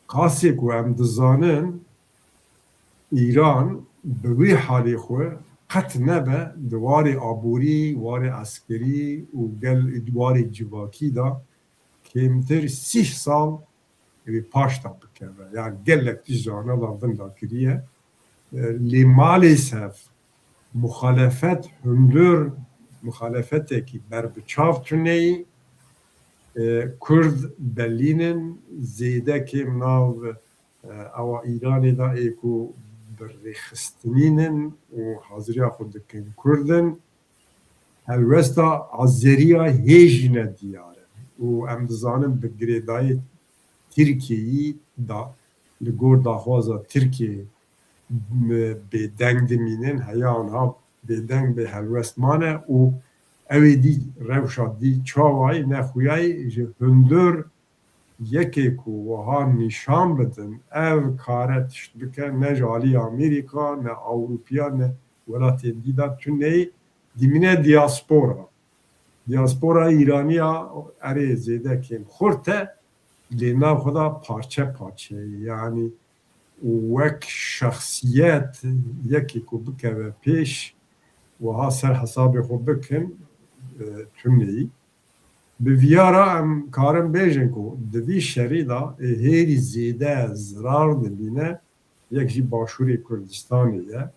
qasê ku em dizanin, Îran bi wî halê xwe qet nebe di warê aborî, warê eskerî û gel di warê civakî de kêmtir sîh sal wê paş de bikeve. Yani gelek tişt ji ana de vinda kiriye. E, lê malêsef muxalefet hundir, muxalefetekî berbiçav tuneyî, e, Kurd belînin, zêde kêm nav, e, ewa Îranê de ê ku bi rêxistinînin û haziriya xwe dikin Kurd in. Helwesta Azeriya hê jî ne diyar e. Û em dizanin bi girêdayî Tirkiyeyî da, li gor daxwaza Tirkiyeyê bêdeng dimînin, heya anha bêdeng bê helwest mane û ew ê dî rewşa dî çawayî nexuyayî ji hundir yekê ku wiha nîşan bidin, ev kare tişt bike, ne ji alî Amerîka, ne Ewropiya, ne welatên dî de tuneyî, dimîne diaspora. Diaspora Îraniya erê zêde kêm xurt e, lê nav xwe de parçe parçe ye. Yanî û wek şexsiyet yekê ku bikeve pêş, wiha ser hesabê xwe bikin, e, tuneyî. Bi viya re em karin bêjin ku di vî şerî de ê hêrî zêde zirar dibîne yek jî Başûrê Kurdistanê ye.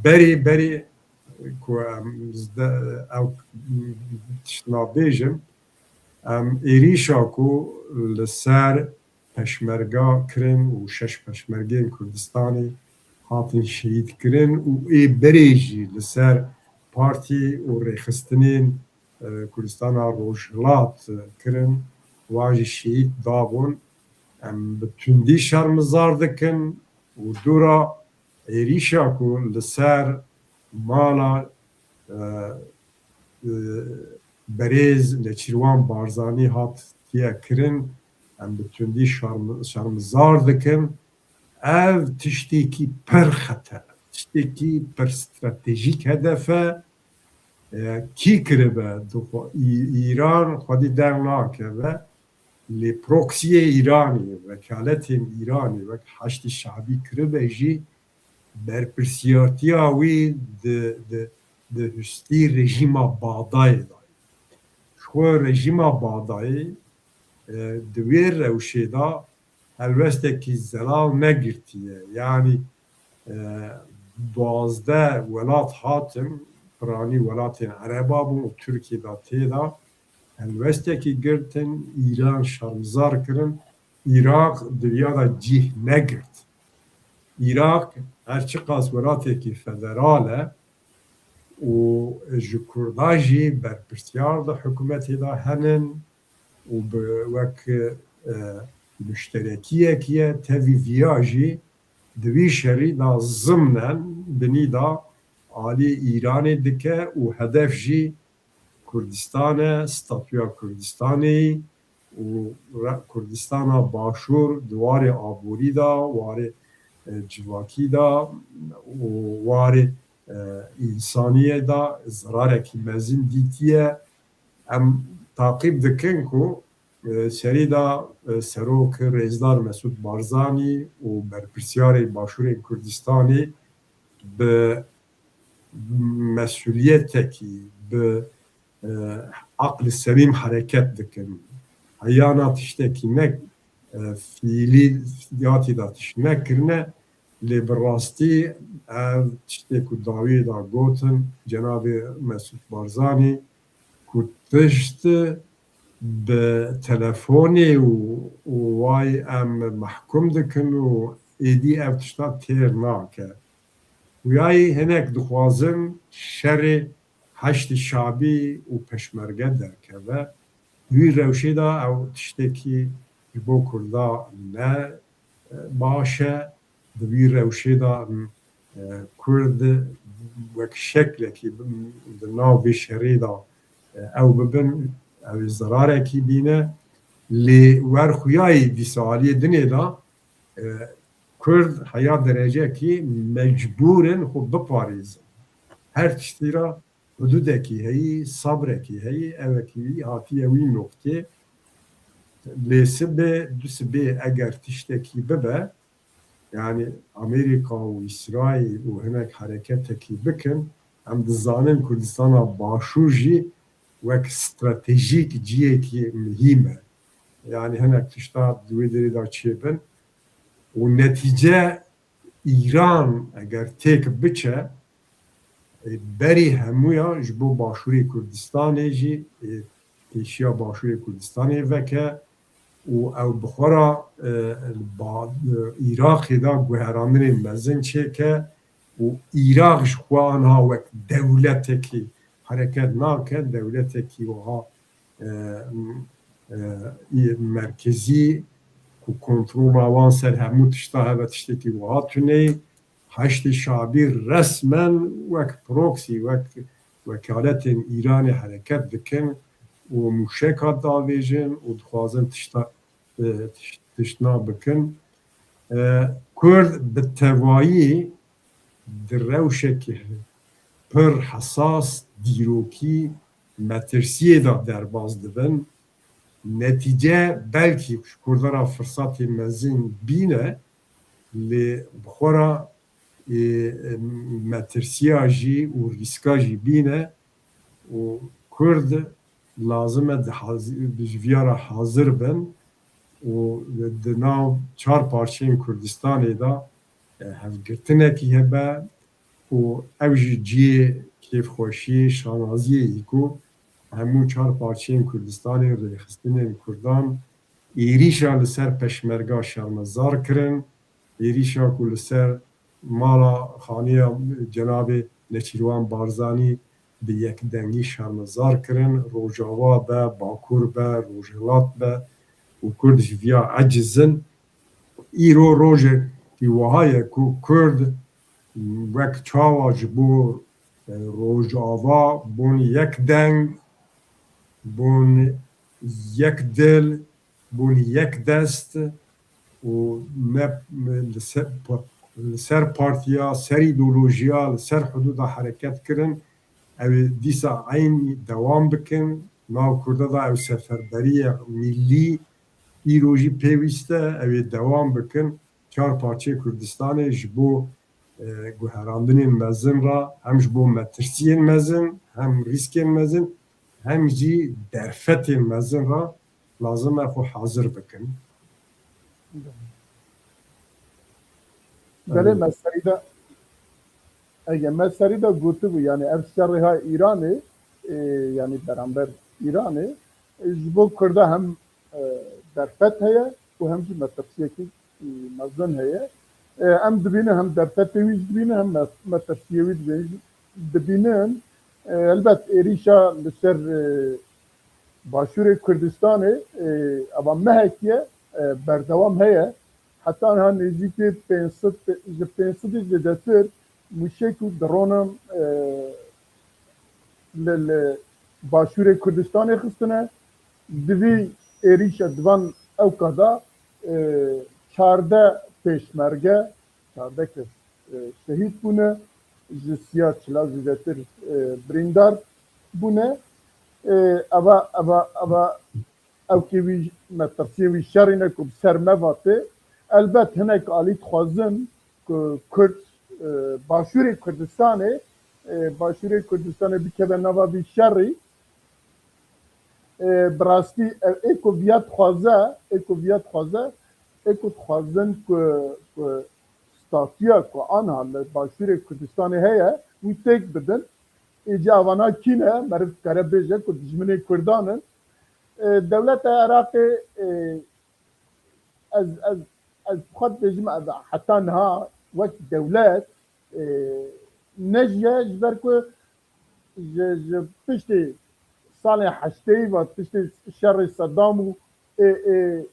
Berê berê ku em zde-, ew tiştna bêjin, em êrîşa ku li ser peşmerga kirin û şeş peşmergeyên Kurdistanê hatin şehîd kirin û ê berê jî li ser partî û rêxistinên, e, Kurdistana Rojhilat, e, kirin, wan jî şehîd dabûn. Em bi tundî şermizar dikin û dûra êrîşa ku li ser mala, e, e, berêz Neçîrwan Barzanî hatiye kirin, em bi tundî şerm-, şermizar dikin. Ev tiştekî pir xeter e, tiştekî pir stratejîk hedef e. E, kî kiribe, dixwe-, Î-, Îran xwedî dernakeve, lê proksiyê Îranê, wekaletên Îranê wek Heşdî Şe'bî kiribe jî, berpirsiyartiya wî di, di, di hustî rejîma Badayê de ye. Ji xwe rejîma Badayê, e, di wê rewşê de helwestekî zelal negirtiye. Yanî, e, duwazdeh welat hatin, piranî welatên Ereba bûn û Tirkiye de tê de helwestekî girtin, Îran şermizar kirin, Îraq di viya de cih negirt. Îraq her çiqas welatekî federal e û ji Kurda jî berpirsiyar di hikûmetê de henin û bi wek, e, muşterekiyek ye, tevî viya jî di vî şerî de zimnen binî de alî Îranê dike û hedef jî Kurdistan e, statûya Kurdistanê û re-, Kurdistana Başûr di warê aborî de, warê e, civakî de û warê, e, însaniyê de zirarekî mezin dîtiye. Em taqîb dikin ku, e, serî de, e, Serok Rêzdar Mesûd Barzanî û berpirsiyarê Başûrê Kurdistanê bi mesûliyetekî, bi, e, aqli selîm hereket dikin. Heyana tiştekî ne, e, fiîlî, fiîliyatî de tişt nekirine, lê bi rastî ev tiştê ku dawiyê de gotin cenabê Mesûd Barzanî, ku tişt bi telefonê û, û way em mehkum dikin û êdî ev tişta têr nake. Huyayî hinek dixwazin şerê Heşdî Şabî û Peşmerge derkeve. Di wî rewşê de ew tiştekî ji bo Kurda ne, e, baş e. Di wî rewşê de, e, Kurd wek şeklekî di nav vê şerê de, e, ew bibin, ew ê zirarekî bîne. Lê werxuyayî dîsa aliyê dinê de, e, Kurd heya derecekî mecbûr in xwe biparêzin. Her tiştî re hududekî heyî, sabrekî heyî, evekî wî hatiye wî noktê. Lê sibê, du sibê eger tiştekî bibe, yani Amerîka û Îsraîl û hinek hereketekî bikin, em dizanin Kurdistana Başûr jî wek stratejîk cihekî muhîm e. Yani hinek tişta di wê derê de çêbin û netîce Îran eger têk biçe, e, berî hemûya ji bo Başûrê Kurdistanê jî, e, pêşiya Başûrê Kurdistanê veke û ew bi xwe re, e, li ba-, e, Iraqê de guherandinên mezin çêke û Iraq ji xwe anha wek dewletekî hereket nake, dewletekî wiha, e, e, merkezî ku kontrola wan ser hemû tişta hebe tiştekî wiha tune ye. Heşdê Şabî resmen wek proxy, wek wekaletên Îranê hereket dikin û mûşeka davêjin û dixwazin tişta, e, tiş-, tiştna bikin. E, Kurd bi tevayî di rewşekî pir hesas, dîrokî, metirsiyê de derbas dibin. Netîce belkî ji Kurdan re firsatê mezin bîne, lê bi xwe re, e, metirsiya jî û rîska jî bîne û Kurd lazim e di haz-, ji viya re hazir bin û di nav çar parçeyên Kurdistanê de, e, hevgirtinekî hebe û ew jî cihê kêfxweşiyê, şanaziyê yî ku hemû çar parçeyên Kurdistanê rêxistinên Kurdan êrîşa li ser Peşmerga şermezar kirin, êrîşa ku li ser mala xaniya cenabê Neçîrwan Barzanî bi yekdengî şermezar kirin, Rojava be, Bakur be, Rojhilat be û Kurd ji viya eciz in. Îro rojekî wiha ye ku Kurd wek çawa ji bo, e, Rojava bûn yek deng, bûn yek dil, bûn yek dest û ne li ser, li ser partiya, ser îdeolojiya, li ser hudûda hereket kirin. Ew ê dîsa eynî dewam bikin. Nav Kurda da ew seferberiye mîllî îro jî pêwîst e, ew ê dewam bikin. Çar parçeyê Kurdistanê ji bo, e, guherandinên mezin re, hem ji bo metirsiyên mezin, hem rîskên mezin, hem jî derfetên mezin re lazim e xwe hazir bikin. Belê, me serî de, ege me serî de gotibû, yani ev şerê ha Îranê, e, yani beramber Îranê, e, ji bo Kurda hem, e, derfet heye û hem jî metirsiyekî, e, mezin heye. E, em dibînin hem derfetê wî jî dibînin hem me-, metirsiyê wî dibînin, dibînin. E, elbet êrîşa li ser, e, Başûrê Kurdistanê, e, eva mehekî ye, e, berdewam heye. Heta niha nêzîkî pênc sed, ji pênc sedî zêdetir mûşek û dronan, e, li, li Başûrê Kurdistanê xistine. Di vî êrîşa di van ewka de, e, çardeh pêşmerge, çardeh kes e, şehîd bûne, ji siya çila zêdetir e, birîndar bûne. E, eva, eva, eva ewkê wî metirsiyên wî şerî ne ku bi ser me vatê. Elbet hinek alî dixwazin ku Kurd, e, Başûrê Kurdistanê, e, Başûrê Kurdistanê bikeve nava vî şerî. E, bi rastî ev ê ku viya dixwaze, ê ku viya dixwaze, ê ku dixwazin ku, ku statûya ku anha li Başûrê Kurdistanê heye, wî têk bidin. Êca evana kî ne? Meriv dikare bêje ku dijminê Kurdan in. E, dewleta Iraqê, e, ez, ez, ez xwe dibêjim, ez heta niha wek dewlet, e, nejiye, ji ber ku ji, ji piştî salên heşteyî ve, piştî şerê Sedam û ê, ê,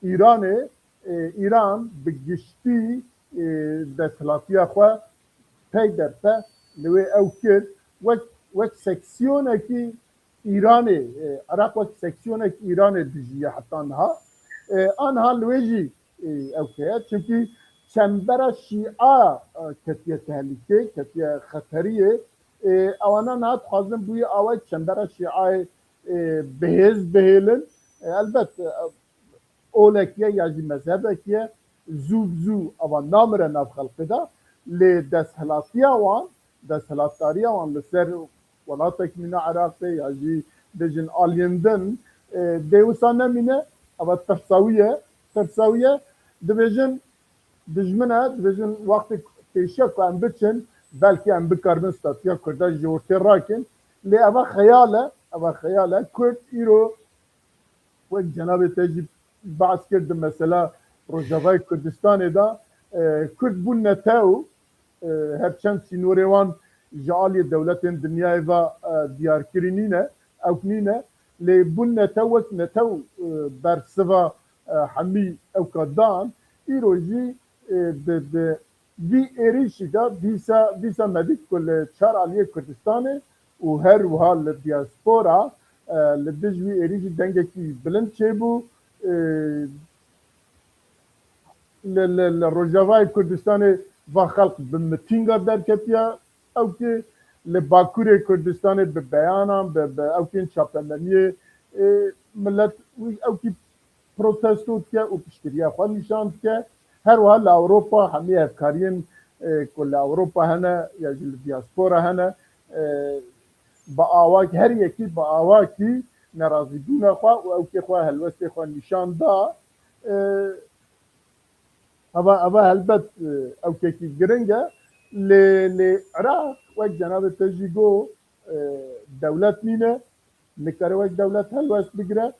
Îranê, e, Îran bi giştî, e, desthilatiya xwe pey derpe li wê ew kir. Wek, wek seksiyonekî Îranê, e, Iraq wek seksiyonek Îranê dijiye heta niha. E, anha li wê jî, e, ew heye. Çimkî çembera Şîa, e, ketiye tehlîkê, ketiye xeteriyê. E, ewana niha dixwazin bûyî awayî çembera Şîayê, e, bihêz bihêlin. E, elbet, e, olek ye ya jî mezhebek ye, zû bi zû ava namire nav xelkê de, lê desthilatiya wan, desthilatdariya wan li ser welatek mîna Iraqê ya jî bêjin aliyên din, e, dê wisa nemîne, ava tirsa wî ye, tirsa wî ye. Dibêjin dijmin e, dibêjin wextê pêşiya ku em biçin, belkî em bikaribin statuya Kurda ji ortê rakin. Lê eva xeyal e, eva xeyal e. Kurd îro wek cenabê te jî behs kir di mesela Rojavayê Kurdistanê de, e, Kurd bûn netew, e, her çend sînorê wan ji aliyê dewletên dinyayê ve, e, diyarkirî nîne, ewk nîne, lê bûn netew wek netew, e, bersiva, e, hemî ewka dan, îro jî, e, di, di, Vî êrîşî de dîsa, dîsa me dît ku li çar aliyê Kurdistanê û her wiha li diaspora, e, li dij wî êrîşî dengekî bilind çêbû. E, li, li, li Rojavayê Kurdistanê va xelk bi mitînga derketiya ewkê, li Bakurê Kurdistanê bi beyanan, bi, bi ewkên çapemeniyê, e, milet wî ewkî protesto dike û piştgiriya xwe nîşan dike. Her wiha li Ewropa hemî hevkariyên, e, ku li Ewropa hene ya jî li diaspora hene, e, bi awakî, her yekî bi awakî nerazîbûna xwe û ewkê xwe, helwestê xwe nîşan da. E, eva, eva helbet, e, ewkekî giring e. Lê, lê Iraq wek cenabê te jî got, e, dewlet nîne. Nikare wek dewlet helwest bigire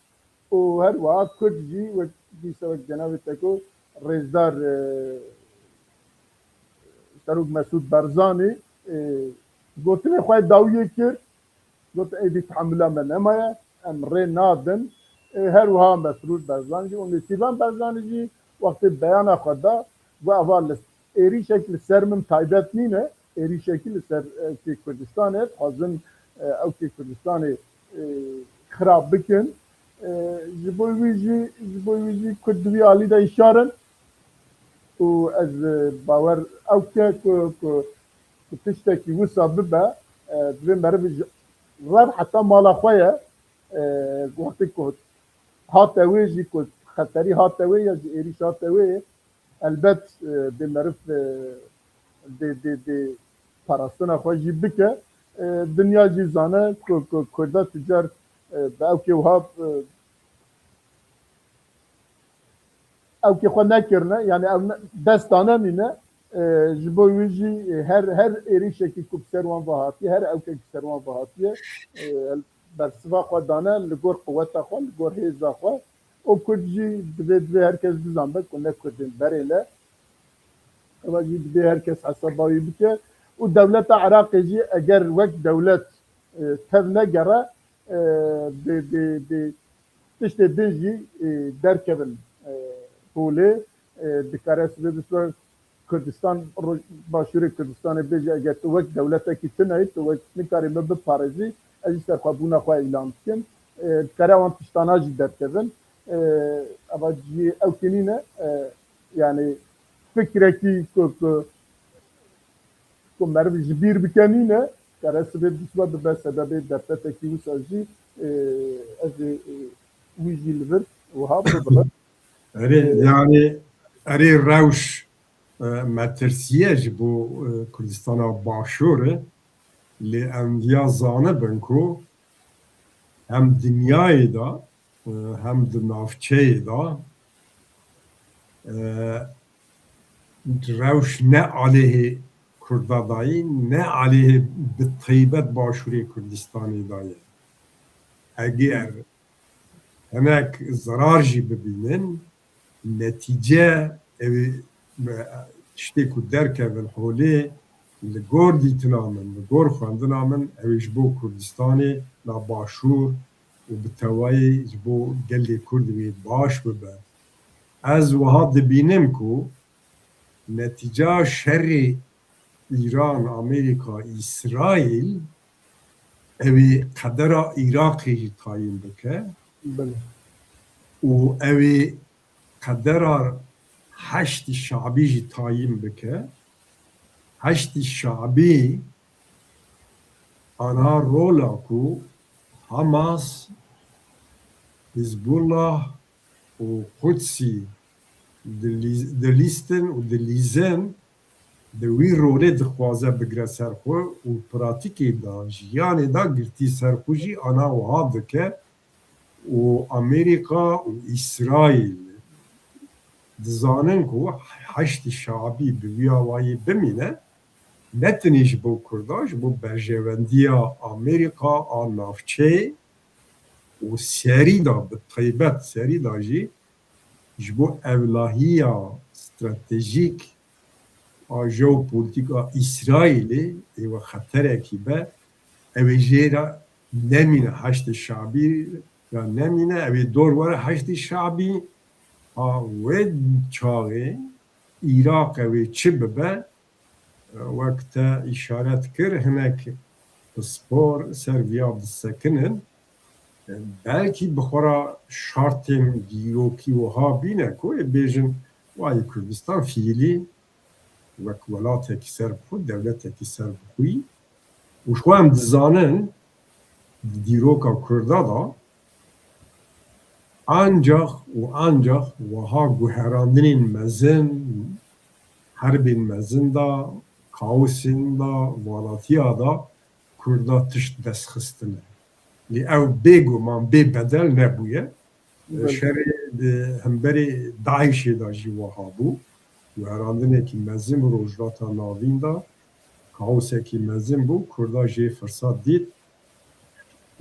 û her wiha Kurd jî wek dîsa wek cenabê te got rêzdar, e, Serok Mesûd Barzanî, e, gotinê xwe dawiyê kir, got êdî tehemula me nemaye, em rê nadin. E, her wiha Mesrûr Barzanî jî û Nêçîrvan Barzanî jî wextê beyana xwe da, got eva li êrîşek li ser min taybet nîne, êrîşekî li ser ewkê Kurdistanê, dixwazin, e, ewkê Kurdistanê, e, xirab bikin. E, ji bo wî jî, ji bo wî jî Kurd di wî alî de îşar in û ez, e, bawer ew ke ku, ku, ku tiştekî wisa bibe, e, divê meriv ji rev heta mala xwe ye, e, wextê ku hate wê jî, ku xeterî hate wê ya ji êrîş hate wê, Elbet, e, dê meriv, e, dê, dê, dê parastina xwe jî bike. E, dinya jî zane ku, ku Kurda tu car, e, bi ewkê wiha, e, ewkê xwe nekirine, yani ew ne, dest danenîne, e, ji bo wî jî, e, her, her êrîşekî ku bi ser wan ve hatiye, her ewkekî ser wan ve hatiye, e, bersiva xwe dane li gor quweta xwe, li gor hêza xwe. Û Kurd jî divê, divê her kes bizanbe ku ne Kurdên berê ne. Eva jî divê her kes hesaba wî bike. Û dewleta Iraqê jî eger wek dewlet, e, tev negere, e, bi, bi, bi tiştê din jî, e, derkevin, e, holê, e, dikare sibê bistwe Kurdistan, Roj-, Başûrê Kurdistanê bêje, eger tu wek dewletekî tune yî, tu wek nikarî min biparêzî, ez jî serxwebûna xwe îlan dikim. E, dikare wan tiştana jî derkevin. E, eva jî ew kinîne, e, yani fikrekî ku, ku, ku meriv ji bîr bike nîne, kere sibê dişwa bibe sebebê derfetekî wisa jî, e, ez ê, e, wî jî li vir wiha bibim. Erê, e, yani, erê rewş, e, metirsiye ji bo, e, Kurdistana Başûr e. Lê em viya zanibin ku hem dinyayê de, e, hem di navçeyê de, e, rewş ne aleyhê Kurda dayî, ne aleyhê bi taybet Başûrê Kurdistanê daye. Eger hinek zerar jî bibînin, netîce ew ê, e, tiştê ku derkevin holê li gor dîtina min, li gor xwendina min, ew ê ji bo Kurdistanê na Başûr û bi tevayî ji bo gelê Kurd wê baş bibe. Ez wiha dibînim ku netîca şerê Îran, Amerîka, Îsraîl, ew ê qedera Iraqê jî tayîn bike. Belê. Û ew ê qedera Heşdî Şabî jî tayîn bike. Heşdî Şabî ana rola ku Hamas, Hizbullah û Qudsî dilî-, dilîstin û dilîzin, di wî rolê dixwaze bigre ser xwe û pratîkê de, jiyanê de girtî ser xwe jî ana wiha dike û Amerîka û Îsraîl dizanin ku Heşdî Şabî bi vî awayî bimîne, ne tenê ji bo Kurda, ji bo berjewendiya Amerîka a navçeyê û serî de, bi taybet serî de jî ji bo ewlahiya stratejîk a jeopolîtîk a Îsraîlê ê we xeterekî be, ew ê jê re nemîne, Heşdê Şabî re nemîne, ew ê dor were Heşdê Şabî. A wê çaxê Îraq ew ê çi bibe, wek te îşaret kir, hinek pispor ser viya disekinin. Belkî bi xwe re şartên dîrokî wiha bîne ku ê bêjin, wayê Kurdistan fiîlî wek welatekî ser bi xwe, dewletekî ser bi xwe yî. Û ji xwe em dizanin, di dîroka Kurda de ancax û ancax wiha guherandinên mezin, herbên mezin de, kaosên de, valatiya de Kurda tişt destxistine. Lê ew bêguman bê bedel nebûye. Belê. Şerê di hemberê DAIŞê de jî wiha bû. Guherandinekî mezin bi Rojhilata Navîn de, kaosekî mezin bû. Kurda jê firsat dît.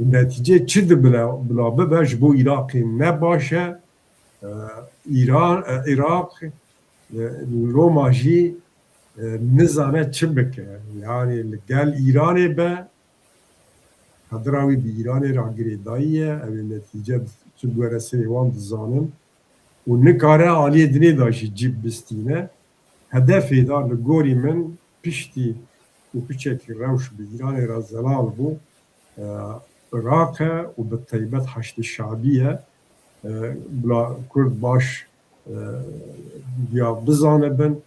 Û netîce çi di bila, bila bibe ji bo Iraqê ne baş e. E, Îran, e, Iraq, e, Roma jî, e, nizane çi bike. Yani li gel Îranê be, qedra wî bi Îranê re girêdayî ye. Ew ê netîce çi bi were serê wan dizanin. Û nikare aliyê dinê de jî cî bistîne. Hedefê de li gorî min piştî û piçekî rewş bi Îranê re zelal bû, e, Iraq e û bi taybet Heşdê Şabî ye. E, bila Kurd baş, e, ya bizanibin,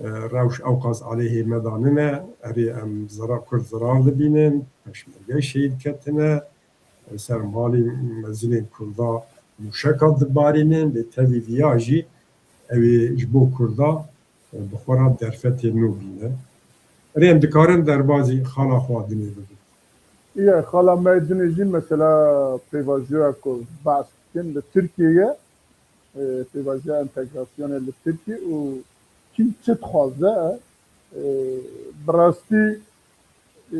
e, rewş ewqas aleyhê me de nine. Erê em zera-, Kurd zerar dibînin, peşmerge şehîd ketine, li ser malê mezinên Kurda mûşeka dibarînin, lê tevî viya jî ew ê ji bo Kurda, e, bi xwe re derfetê nû bîne. Erê em dikarin derbazî xala xwe dinê bibin. Ye, xala me dinê jî mesela pêvajoya ku behs dikin li Tirkiyê ye. E, pêvajoya entegrasyonê li Tirkiyê û kî çi dixwaze, e, bi rastî, e,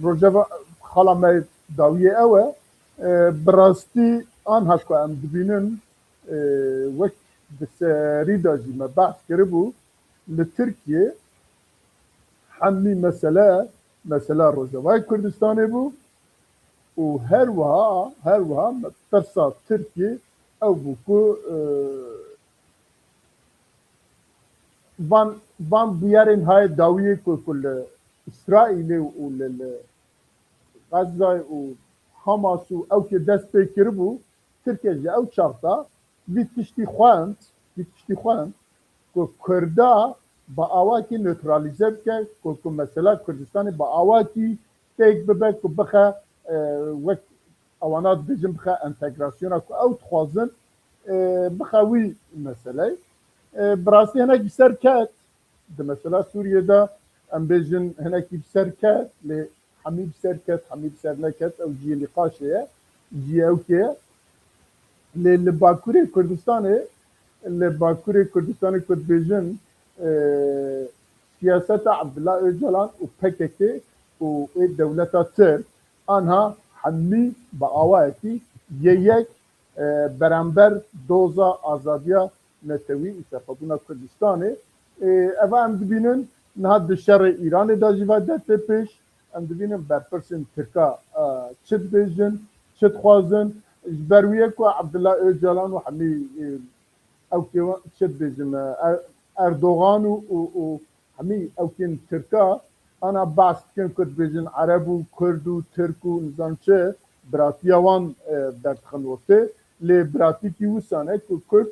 rojeva xala me dawiyê ew e. E, bi rastî anha ku em dibînin, e, wek di serî de jî me behs kiribû, li Tirkiyê hemî mesele, mesela Rojavayê Kurdistanê bû û her wiha, her wiha me tirsa Tirkiyê ew bû ku, e, van, van bûyerên hayê dawiyê ku, ku li Îsraîlê û li, li Xezzayê û Hamas û ew kê dest pê kiribû, Tirkiye ji ew çaxda vî tiştî xwend, vî tiştî xwend, ku Kurda bi awakî neutralîze bike, ku, ku mesela Kurdistanê bi awakî têk bibe, ku bixe, e, wek ewana dibêjin bixe entegrasyona ku ew dixwazin, e, bixe wî meseleyê. E, bi rastî hinekî ser ket, di mesela Sûriyê de em bêjin hinekî bi ser ket, lê hemî bi ser ket, hemî bi ser neket, ew cihê nîqaşê ye, cihê ewkê ye. Lê li Bakurê Kurdistanê, li Bakurê Kurdistanê ku dibêjin, e, siyaseta Abdullah Öcalan û P K K û ê dewleta Tirk, anha hemî bi awayekî yê yek, e, beramber doza azadiya netewî û serxwebûna Kurdistanê. E, eva em dibînin niha di şerê Îranê de jî ve dertê pêş. Em dibînin berpirsên Tirka, e, çi dibêjin, çi dixwazin. Ji ber wî ye ku Abdullah Öcalan û hemî, e, ew kê çi dibêjin, e, Er-, Erdogan û, û, û hemî ew kên Tirka ana behs dikin ku dibêjin Ereb û Kurd û Tirk û nizam çi biratiya wan, e, derdixin ortê. Lê biratîkî wisa ne ku Kurd,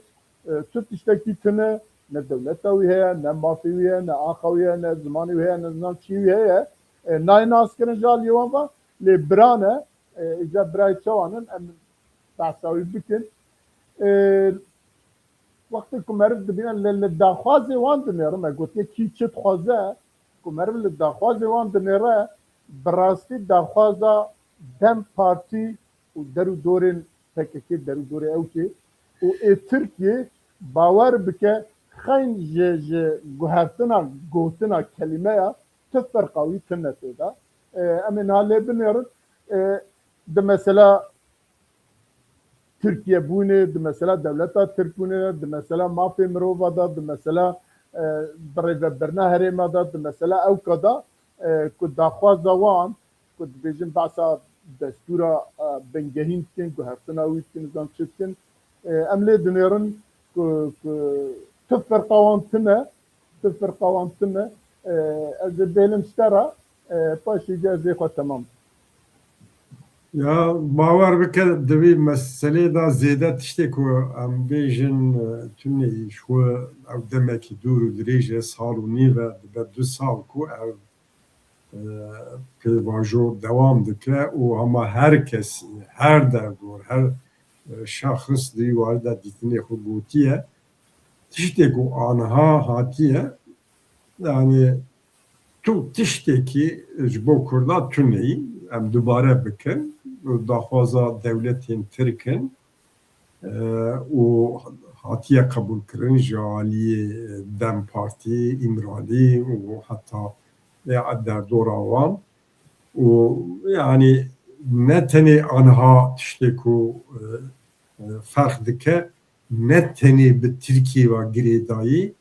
e, tu tiştekî tune, ne dewleta wî heye, ne mafê wî heye, ne axa wî heye, ne zimanê wî heye, ne nizam çi wî heye. E, nayê naskirin ji aliyê wan ve, lê bira ne, e, îca birayê çawan in, em behsa wî bikin. E, wextê ku meriv dibîne li, li daxwazê wan dinêre, me gotiye kî çi dixwaze, ku meriv li daxwazê wan dinêre, bi rastî daxwaza DEM Partî û der û dorên P K K, der û dorê ewkê û ê Tirkiyê bawer bike xeyn ji, ji guhertina gotina kelîmeya tu ferqa wî tune tê de. E, em ê niha lê binêrin. E, di mesela Tirkiye bûnê, di mesela dewleta Tirk bûnê, di mesela mafê mirova de, di mesela, e, birêvebirina herêma de, di mesela ewka de, e, ku daxwaza wan, ku dibêjin behsa destûra, e, bingehîn dikin, guhertina wî dikin, nizam çi dikin. E, em lê dinêrin ku, ku tu ferqa wan tune, tu firqa wan tune, e, ez ê bêlim ji te re, e, paşê jî ez ê xwe temam. Ya, bawer bike, di vî meselê de zêde tiştê ku em bêjin, e, tune yî, ji xwe ew demekî dûr û dirêj e, sal û nîv e, dibe du sal ku ev, e, pêvajo dewam dike û hema her kes, her derdor, her, e, şexs di wî warî de dîtinê xwe gotiye. Tiştê ku aniha hatiye, yani tu tiştekî ji bo Kurda tune yî, em dubare bikin, daxwaza dewletên Tirk in, e, û hatiye qebûlkirin ji aliyê DEM Partî, Îmralî û heta, e, derdora wan. Û yani ne tenê aniha tiştê ku, e, e, ferq dike, ne tenê bi Tirkiyê ve girêdayî,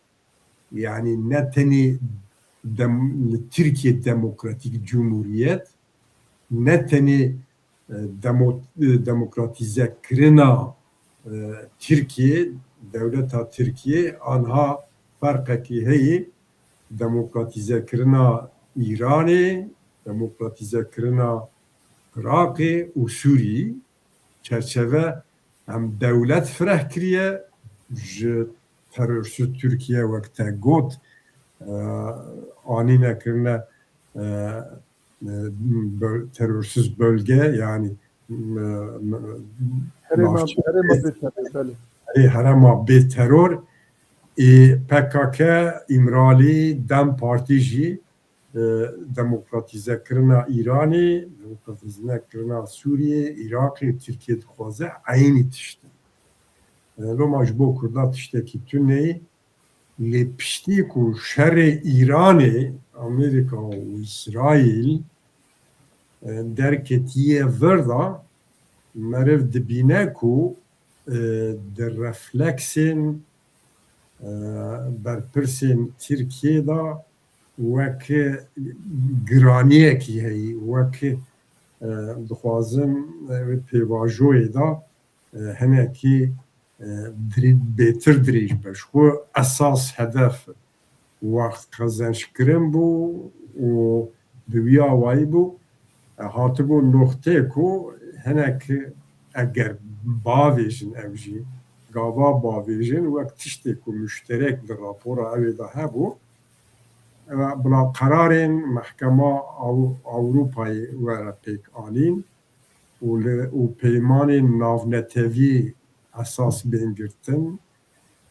yani ne tenê dem-, li Tirkiye Demokratîk Cumhuriyet, ne tenê, e, demo-, e, demokratîzekirina, e, Tirkiye, dewleta Tirkiye, anha ferqekî heye, demokratîzekirina Îranê, demokratîzekirina Iraqê û Sûriyê çerçeve em dewlet fireh kiriye, ji terörsüz Türkiye wek te got, e, anîne kirine, e, e, böl-, terörsüz bölge, yani, e, e, Herêma, navçe-, herêma bê terör, belê. Ê, herêma bê terör, ê, P K K, Îmralî, DEM Partî jî, e, demokratîzekirina Îranê, demokratîzekirina Sûriyê, Iraqê, Tirkiye dixwaze eynî tişt e. E, loma ji bo Kurda tiştekî tune ye. Lê piştî ku şerê Îranê, Amerîka û Îsraîl, e, derketiye vir de, meriv dibîne ku, e, di refleksên, e, berpirsên Tirkiyê de wek giraniyekî heyî, wek, e, dixwazim, e, pêvajoyê de, e, hinekî, e, dirê-, bêtir dirêj be. Ji xwe esas hedef wext qezençkirin bû û bi wî awayî bû, e, hatibû noxtê ku hinek eger bavêjin ev jî, gava bavêjin wek tiştê ku muşterek di rapora ew ê de hebû, bila qerarên Mehkema Ew-, Ewropayê were pêk anîn û li, û peymanên navnetewî esas bên girtin,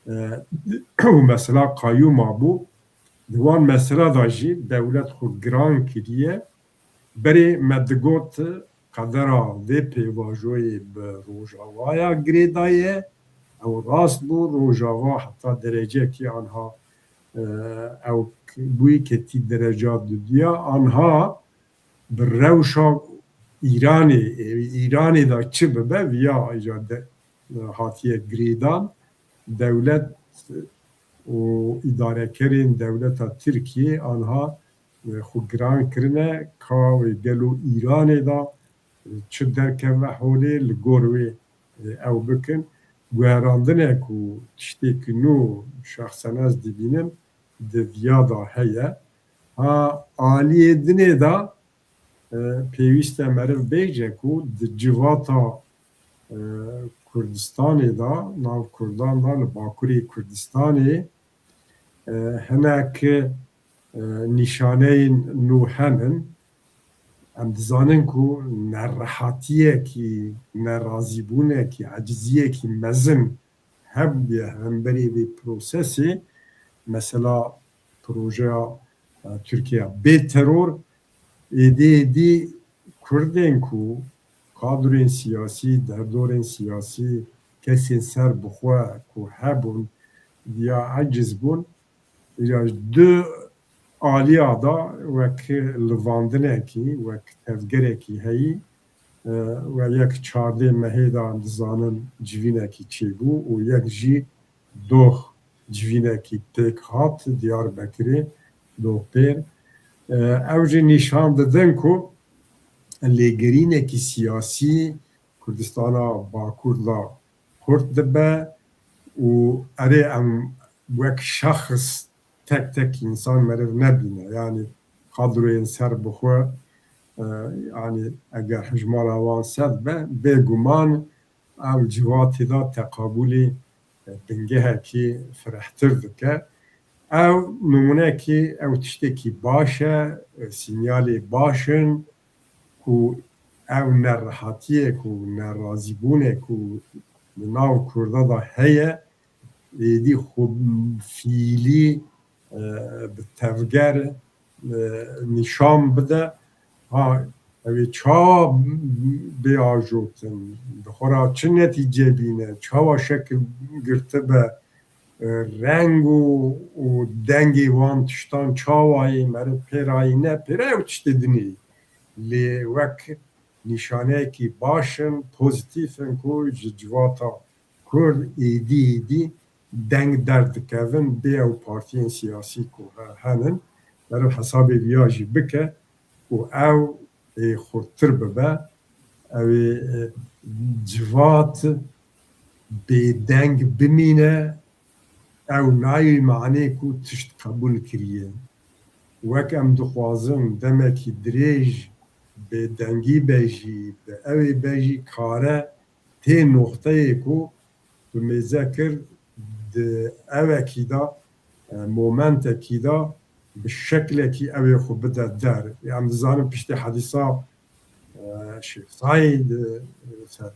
e, û mesela qayûma bû. Di wan mesela de jî dewlet xwe giran kiriye. Berê me digot qedera vê pêvajoyê bi Rojavaya girêdaye, ew rast bû, Rojava heta derecekî anha, e, ew k-, bûyî ketî dereca dudiya, anha bi rewşa Îranê, e, Îranê de çi bibe, viya îca de, e, hatiye girêdan, dewlet û îdarekerên dewleta Tirkiyê anha, e, xwe giran kirine, ka wê gelo Îranê de, e, çi derkeve holê, li gor wê, e, ew bikin. Guherandine ku tiştêk nû şexsen ez dibînim, di viya de heye. Ha, aliyê dinê de, e, pêwîst e meriv bêje ku di civata, e, Kurdistanê de, nav Kurdan de, li Bakurê Kurdistanê, e, hinek, e, nîşaneyên nû henin. Em dizanin ku nerehatiyekî, nerazîbûnekî, eciziyekî mezin hebûye hemberî vê prosesê. Mesela projeya, e, Tirkiye bê teror, êdî êdî Kurdên ku kadrên siyasî, derdorên siyasî, kesên ser bi xwe ku hebûn, ya eciz bûn, ya du aliya da wek livandinekî, wek tevgerekî heyî, e, we yek çardê mehê de em dizanin civînekî çêbû û yek jî doh civînekî pêk hat Diyarbekirê, doh pêr. E, ew jî nîşan didin ku lêgerînekî siyasî Kurdistana Bakur de kurt dibe û erê em wek şexs tek tek însan meriv nebîne. Yanî kadroyên ser bi xwe, e, yanî eger hijmara wan sed be, bêguman ev civatê de teqabûlî, e, bingehekî firehtir dike. Ew nimûnekî, ew tiştekî baş e, e, sînyalê baş in ku ew nerehatiyê ku nerazîbûnê ku li nav Kurda de heye, êdî xwe fiîlî, e, bi tevger, e, nîşan bide. Ha, ew ê çawa bê ajotin, bi xwe re çi netîce bîne, çawa şekil girtibe, e, reng û, û dengê wan tiştan çawa yê, meriv pê rayî ne, pê re ew tiştê dinê. Lê wek nîşaneyekî baş in, pozîtîf in ku ji civata Kurd êdî êdî deng derdikevin bê ew partiyên siyasî ku he-, henin, meriv hesabê viya jî bike û ew ê xurttir bibe, ew ê, e, civat bêdeng bimîne, ew nayê manê ku tişt qebûl kiriye. Wek em dixwazin demekî dirêj bêdengî be jî, bi ew ê be jî kare tê noxteyê ku bi mêze kir di ewekî de, e, momentekî de bi şeklekî ew ê xwe bide der. Em dizanin piştî hedîsa, e, Şêx Saîd, e, ser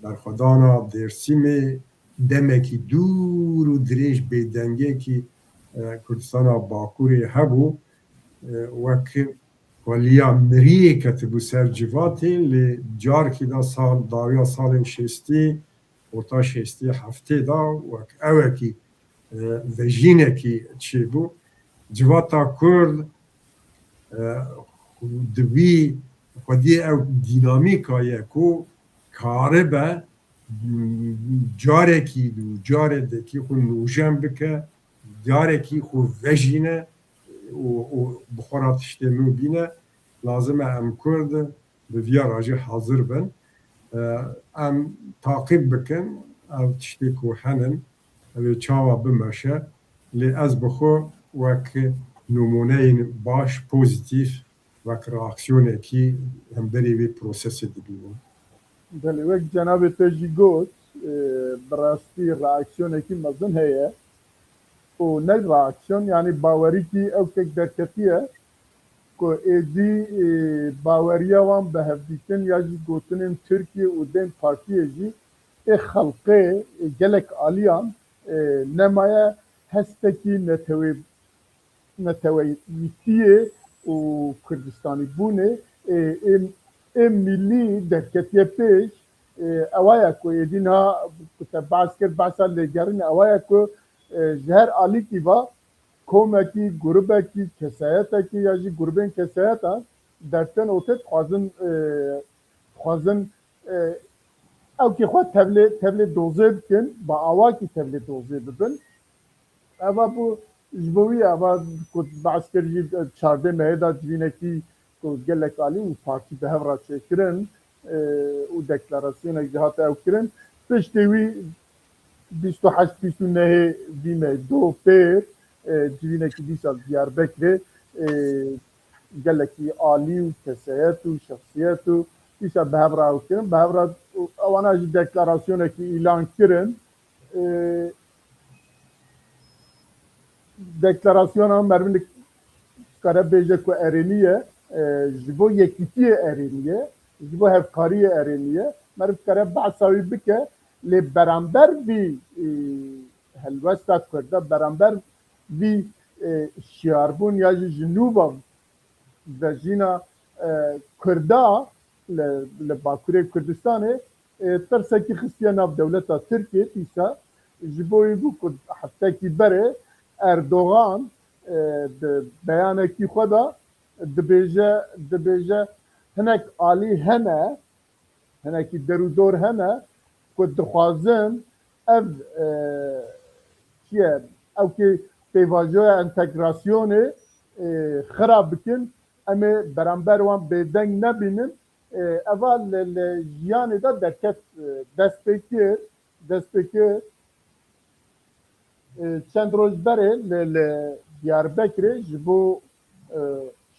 berxwedana Dêrsimê demekî dûr û dirêj bêdengiyekî, e, Kurdistana Bakurê hebû. E, wek xweliya miriyê ketibû ser civatê, lê carkî de sal, dawiya salên şêstî, orta şêstî heftê de wek ewekî, e, vejînekî çêbû. Civata Kurd, e, di wî xwediyê ew dînamîka ye ku karibe carekî dû, carê dekî xwe nûjen bike, carekî xwe vejîne û, û bi xwe re tiştê nû bîne. Lazim e em Kurd bi viya re jî hazir bin. E, em taqîb bikin, ev tiştê ku henin, ev ê çawa bimeşe, lê ez bi xwe wek nimûneyên baş, pozîtîf, wek reaksiyonekî hemberî vê prosesê dibînim. Belê, wek cenabê te jî got, e, bi rastî reaksiyonekî mezin heye û ne reaksiyon, yanî bawerîkî ew kek derketiye ku êdî, e, baweriya wan bi hevdîtin ya jî gotinên Tirkiye û DEM Partiyê jî ê xelqê, e, gelek aliyan, e, nemaye hestekî netewê neteweyîtiyê û Kurdistanîbûnê, ê, ê, ê milî derketiye pêş, ê, ewa ye ku êdî niha ku te behs kir, behsa lêgerînê ewa ye ku, e, ji her alîkî ve komekî, grubekî, kesayetekî ya jî grubên kesayetan dertên ortê dixwazin, e, dixwazin, e, ewkê xwe tevlê, tevlê dozê bikin, bi awakî tevlê dozê bibin. Eva bû ji bo wî, eva ku behs kir jî çardeh mehê de civînekî ku gelek alî û partî bi hev re çêkirin, e, û deklarasyonek jî hate ew kirin. Piştî wî bîst û heşt bîst û nehê vî mehê do pêr, e, civînekî dîsa Diyarbekirê, e, gelekî alî û kesayet û şexsiyet û dîsa bi hev re ew kirin. Bi hev re ewana jî deklarasyonekî îlan kirin. E, deklarasyona meriv dikare bêje ku erênî ye, e, ji bo yekîtiyê erênî ye, ji bo hevkariyê erênî ye. Meriv dikare behsa wî bike, lê beramber vî, e, helwesta Kurda, beramber vî, e, şiyarbûn ya jî ji nû ve vejîna, e, Kurda li, li Bakurê Kurdistanê, e, tirsekî xistiye nav dewleta Tirkiyê dîsa ji bo wî bû ku heftekî berê Erdogan, e, di beyanekî xwe de dibêje, dibêje hinek alî hene, hinekî derûdor hene ku dixwazin ev, e, çi ye, ew kê pêvajoya entegrasyonê, e, xira bikin, em ê beramber wan bêdeng nebînin. E, eva li, li jiyanê de derket, e, dest pê kir, dest pê kir. E, çend roj berê li, li Diyarbekirê ji bo, e,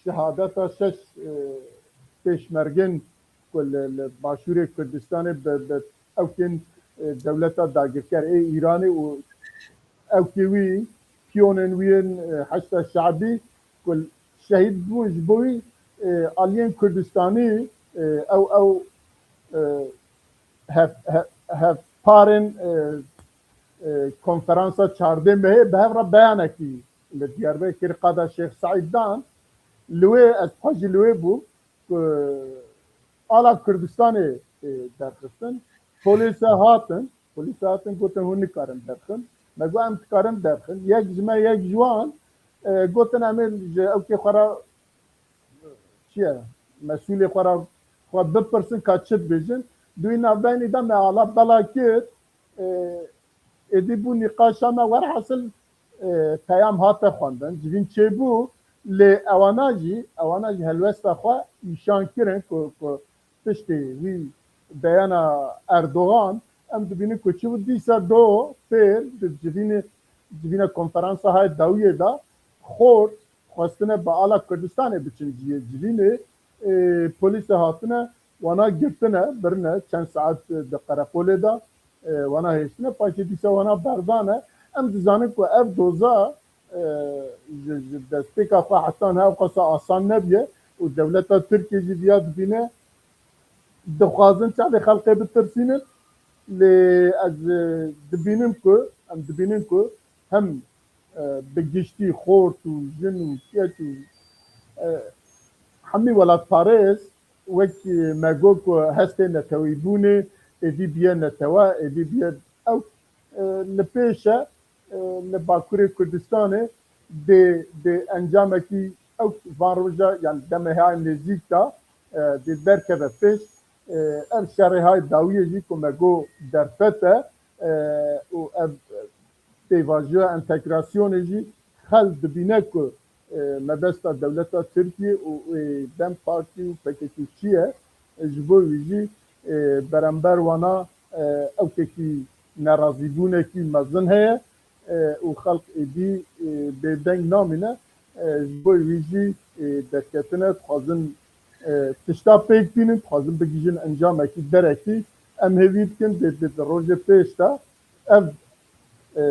şehadeta şeş, e, pêşmergên ku li, li Başûrê Kurdistanê bi, bi ewkên, e, dewleta dagirker ê Îranê û ewkê wî, piyonên wî yên, e, Heşda Şe'bî ku şehîd bûn, ji bo wî, e, aliyên Kurdistanî, e, ew, ew, e, hev-, hev-, hevparên, e, e, konferansa çardeh mehê bi hev re beyanekî li Diyarbekir qada Şêx Seîd dan. Li wê ez xwe jî li wê bûm ku ala Kurdistanê, e, derxistin. Polîse hatin, polîse hatin gotin hûn nikarin derxin. Me got em dikarin derxin. Yek ji me, yek ji wan, e, gotin em ê ji ewkê xwe re çi ye, mesûlê xwe re xwe bipirsin ka çi dibêjin. Di wî navbeynî de me ala bela kir, e, êdî bû nîqaşa me werhasil, e, peyam hate xwendin, civîn çêbû, lê ewana jî, ewana jî helwesta xwe nîşan kirin ku, ku piştî wî beyana Erdogan, em dibînin ku çi bû dîsa do pêr di civînê, civîna konferansa hay dawiyê de xort xwestine bi ala Kurdistanê biçin cihê civînê, e, polîse hatine, wana girtine, birine, çend saet di qereqolê de, e, wana hêştine, paşê dîsa wana berdane. Em dizanin ku ev doza, e, ji, ji destpêka xwe heta niha ew qasa asan nebiye û dewleta Tirkiyê jî viya dibîne, dixwazin çavê xelkê bitirsînin, lê ez, e, dibînim ku, em dibînin ku hem, e, bi giştî xort û jin û keç û, e, hemî welatparêz wek, e, me got ku hestê netewîbûnê êdî biye netewe, êdî biye ew, e, li pêş e, e, li Bakurê Kurdistanê dê, dê encamekî ew van roja, yani demê hay nêzîk de, e, dê derkeve pêş. E, ev şerê hay dawiyê jî ku me got derfet e, e, û ev pêvajoya entegrasyonê jî xelk dibîne ku, e, mebesta dewleta Tirkiyê û, e, DEM Partî û P K K çi ye, e, ji bo wî jî, e, beramber wana, e, ewkekî nerazîbûnekî mezin heye, e, û xelk êdî, e, bêdeng namîne, e, ji bo wî jî, e, derketine, dixwazin, e, tişta pêk bînin, dixwazin bigihîjin encamekî derekî, Em hêvî dikin di, di, di rojê pêş de ev, e,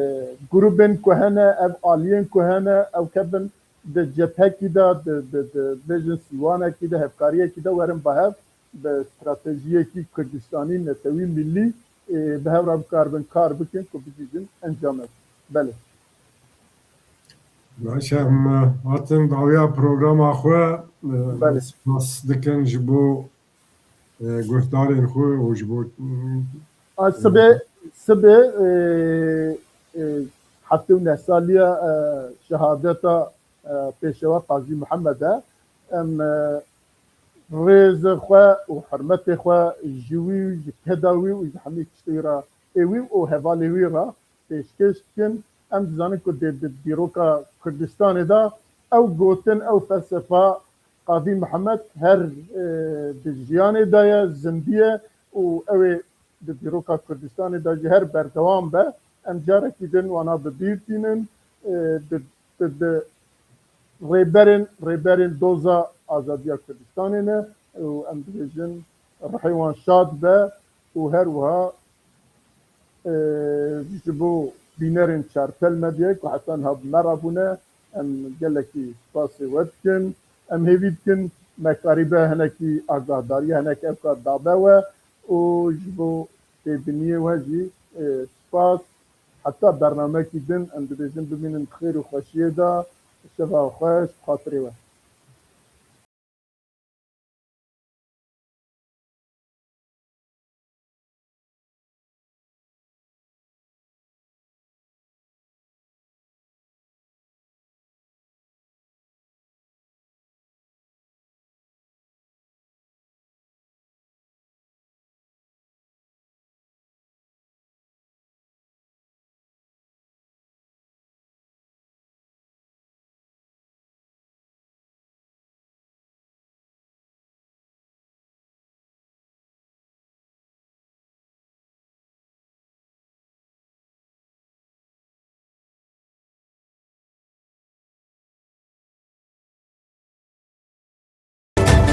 grûbên ku hene, ev aliyên ku hene, ew kevin di cephekî de, di, di, di bêjin sîwanekî de, hevkariyekî de werin bi hev, bi stratejiyekî Kurdistanî, netewî, millî, e, bi hev re bikaribin kar bikin ku bigihîjin encamekê. Belê. Baş e, em hatin dawiya programa xwe, e, Belê. Spas dikin ji bo, e, guhdarên xwe û ji bo, A, sibê, sibê, e, e, heftê û neh saliya, e, şehadeta, e, pêşewa Qazî Mihemed e. Em, e, rêzê xwe û hurmetê xwe ji wî û ji keda wî û ji hemî tiştê wî re ê wî û hevalê wî re pêşkêş dikin. Em dizanin ku di, di dîroka Kurdistanê de ew gotin, ew felsefa Qazî Mihemed her, e, di jiyanê de ye, zindî ye û ew ê di dîroka Kurdistanê de jî her berdewam be. Em carekî din wana bi bîr tînin, e, di, di, di rêberên, rêberên doza azadiya Kurdistanê ne û em dibêjin rihê wan şad be û her wiha, e, ji bo bînerên Çarpel Medyayê ku heta niha bi me re bûne, em gelekî spasê we dikin. Em hêvî dikin me karîbe hinekî agahdariya hinek ev kar dabe we û ji bo têbiniyê we jî, e, spas. Heta bernamekî din em dibêjin bimînin di xêr û xweşiyê de. Şeva xweş, bi xatirê we.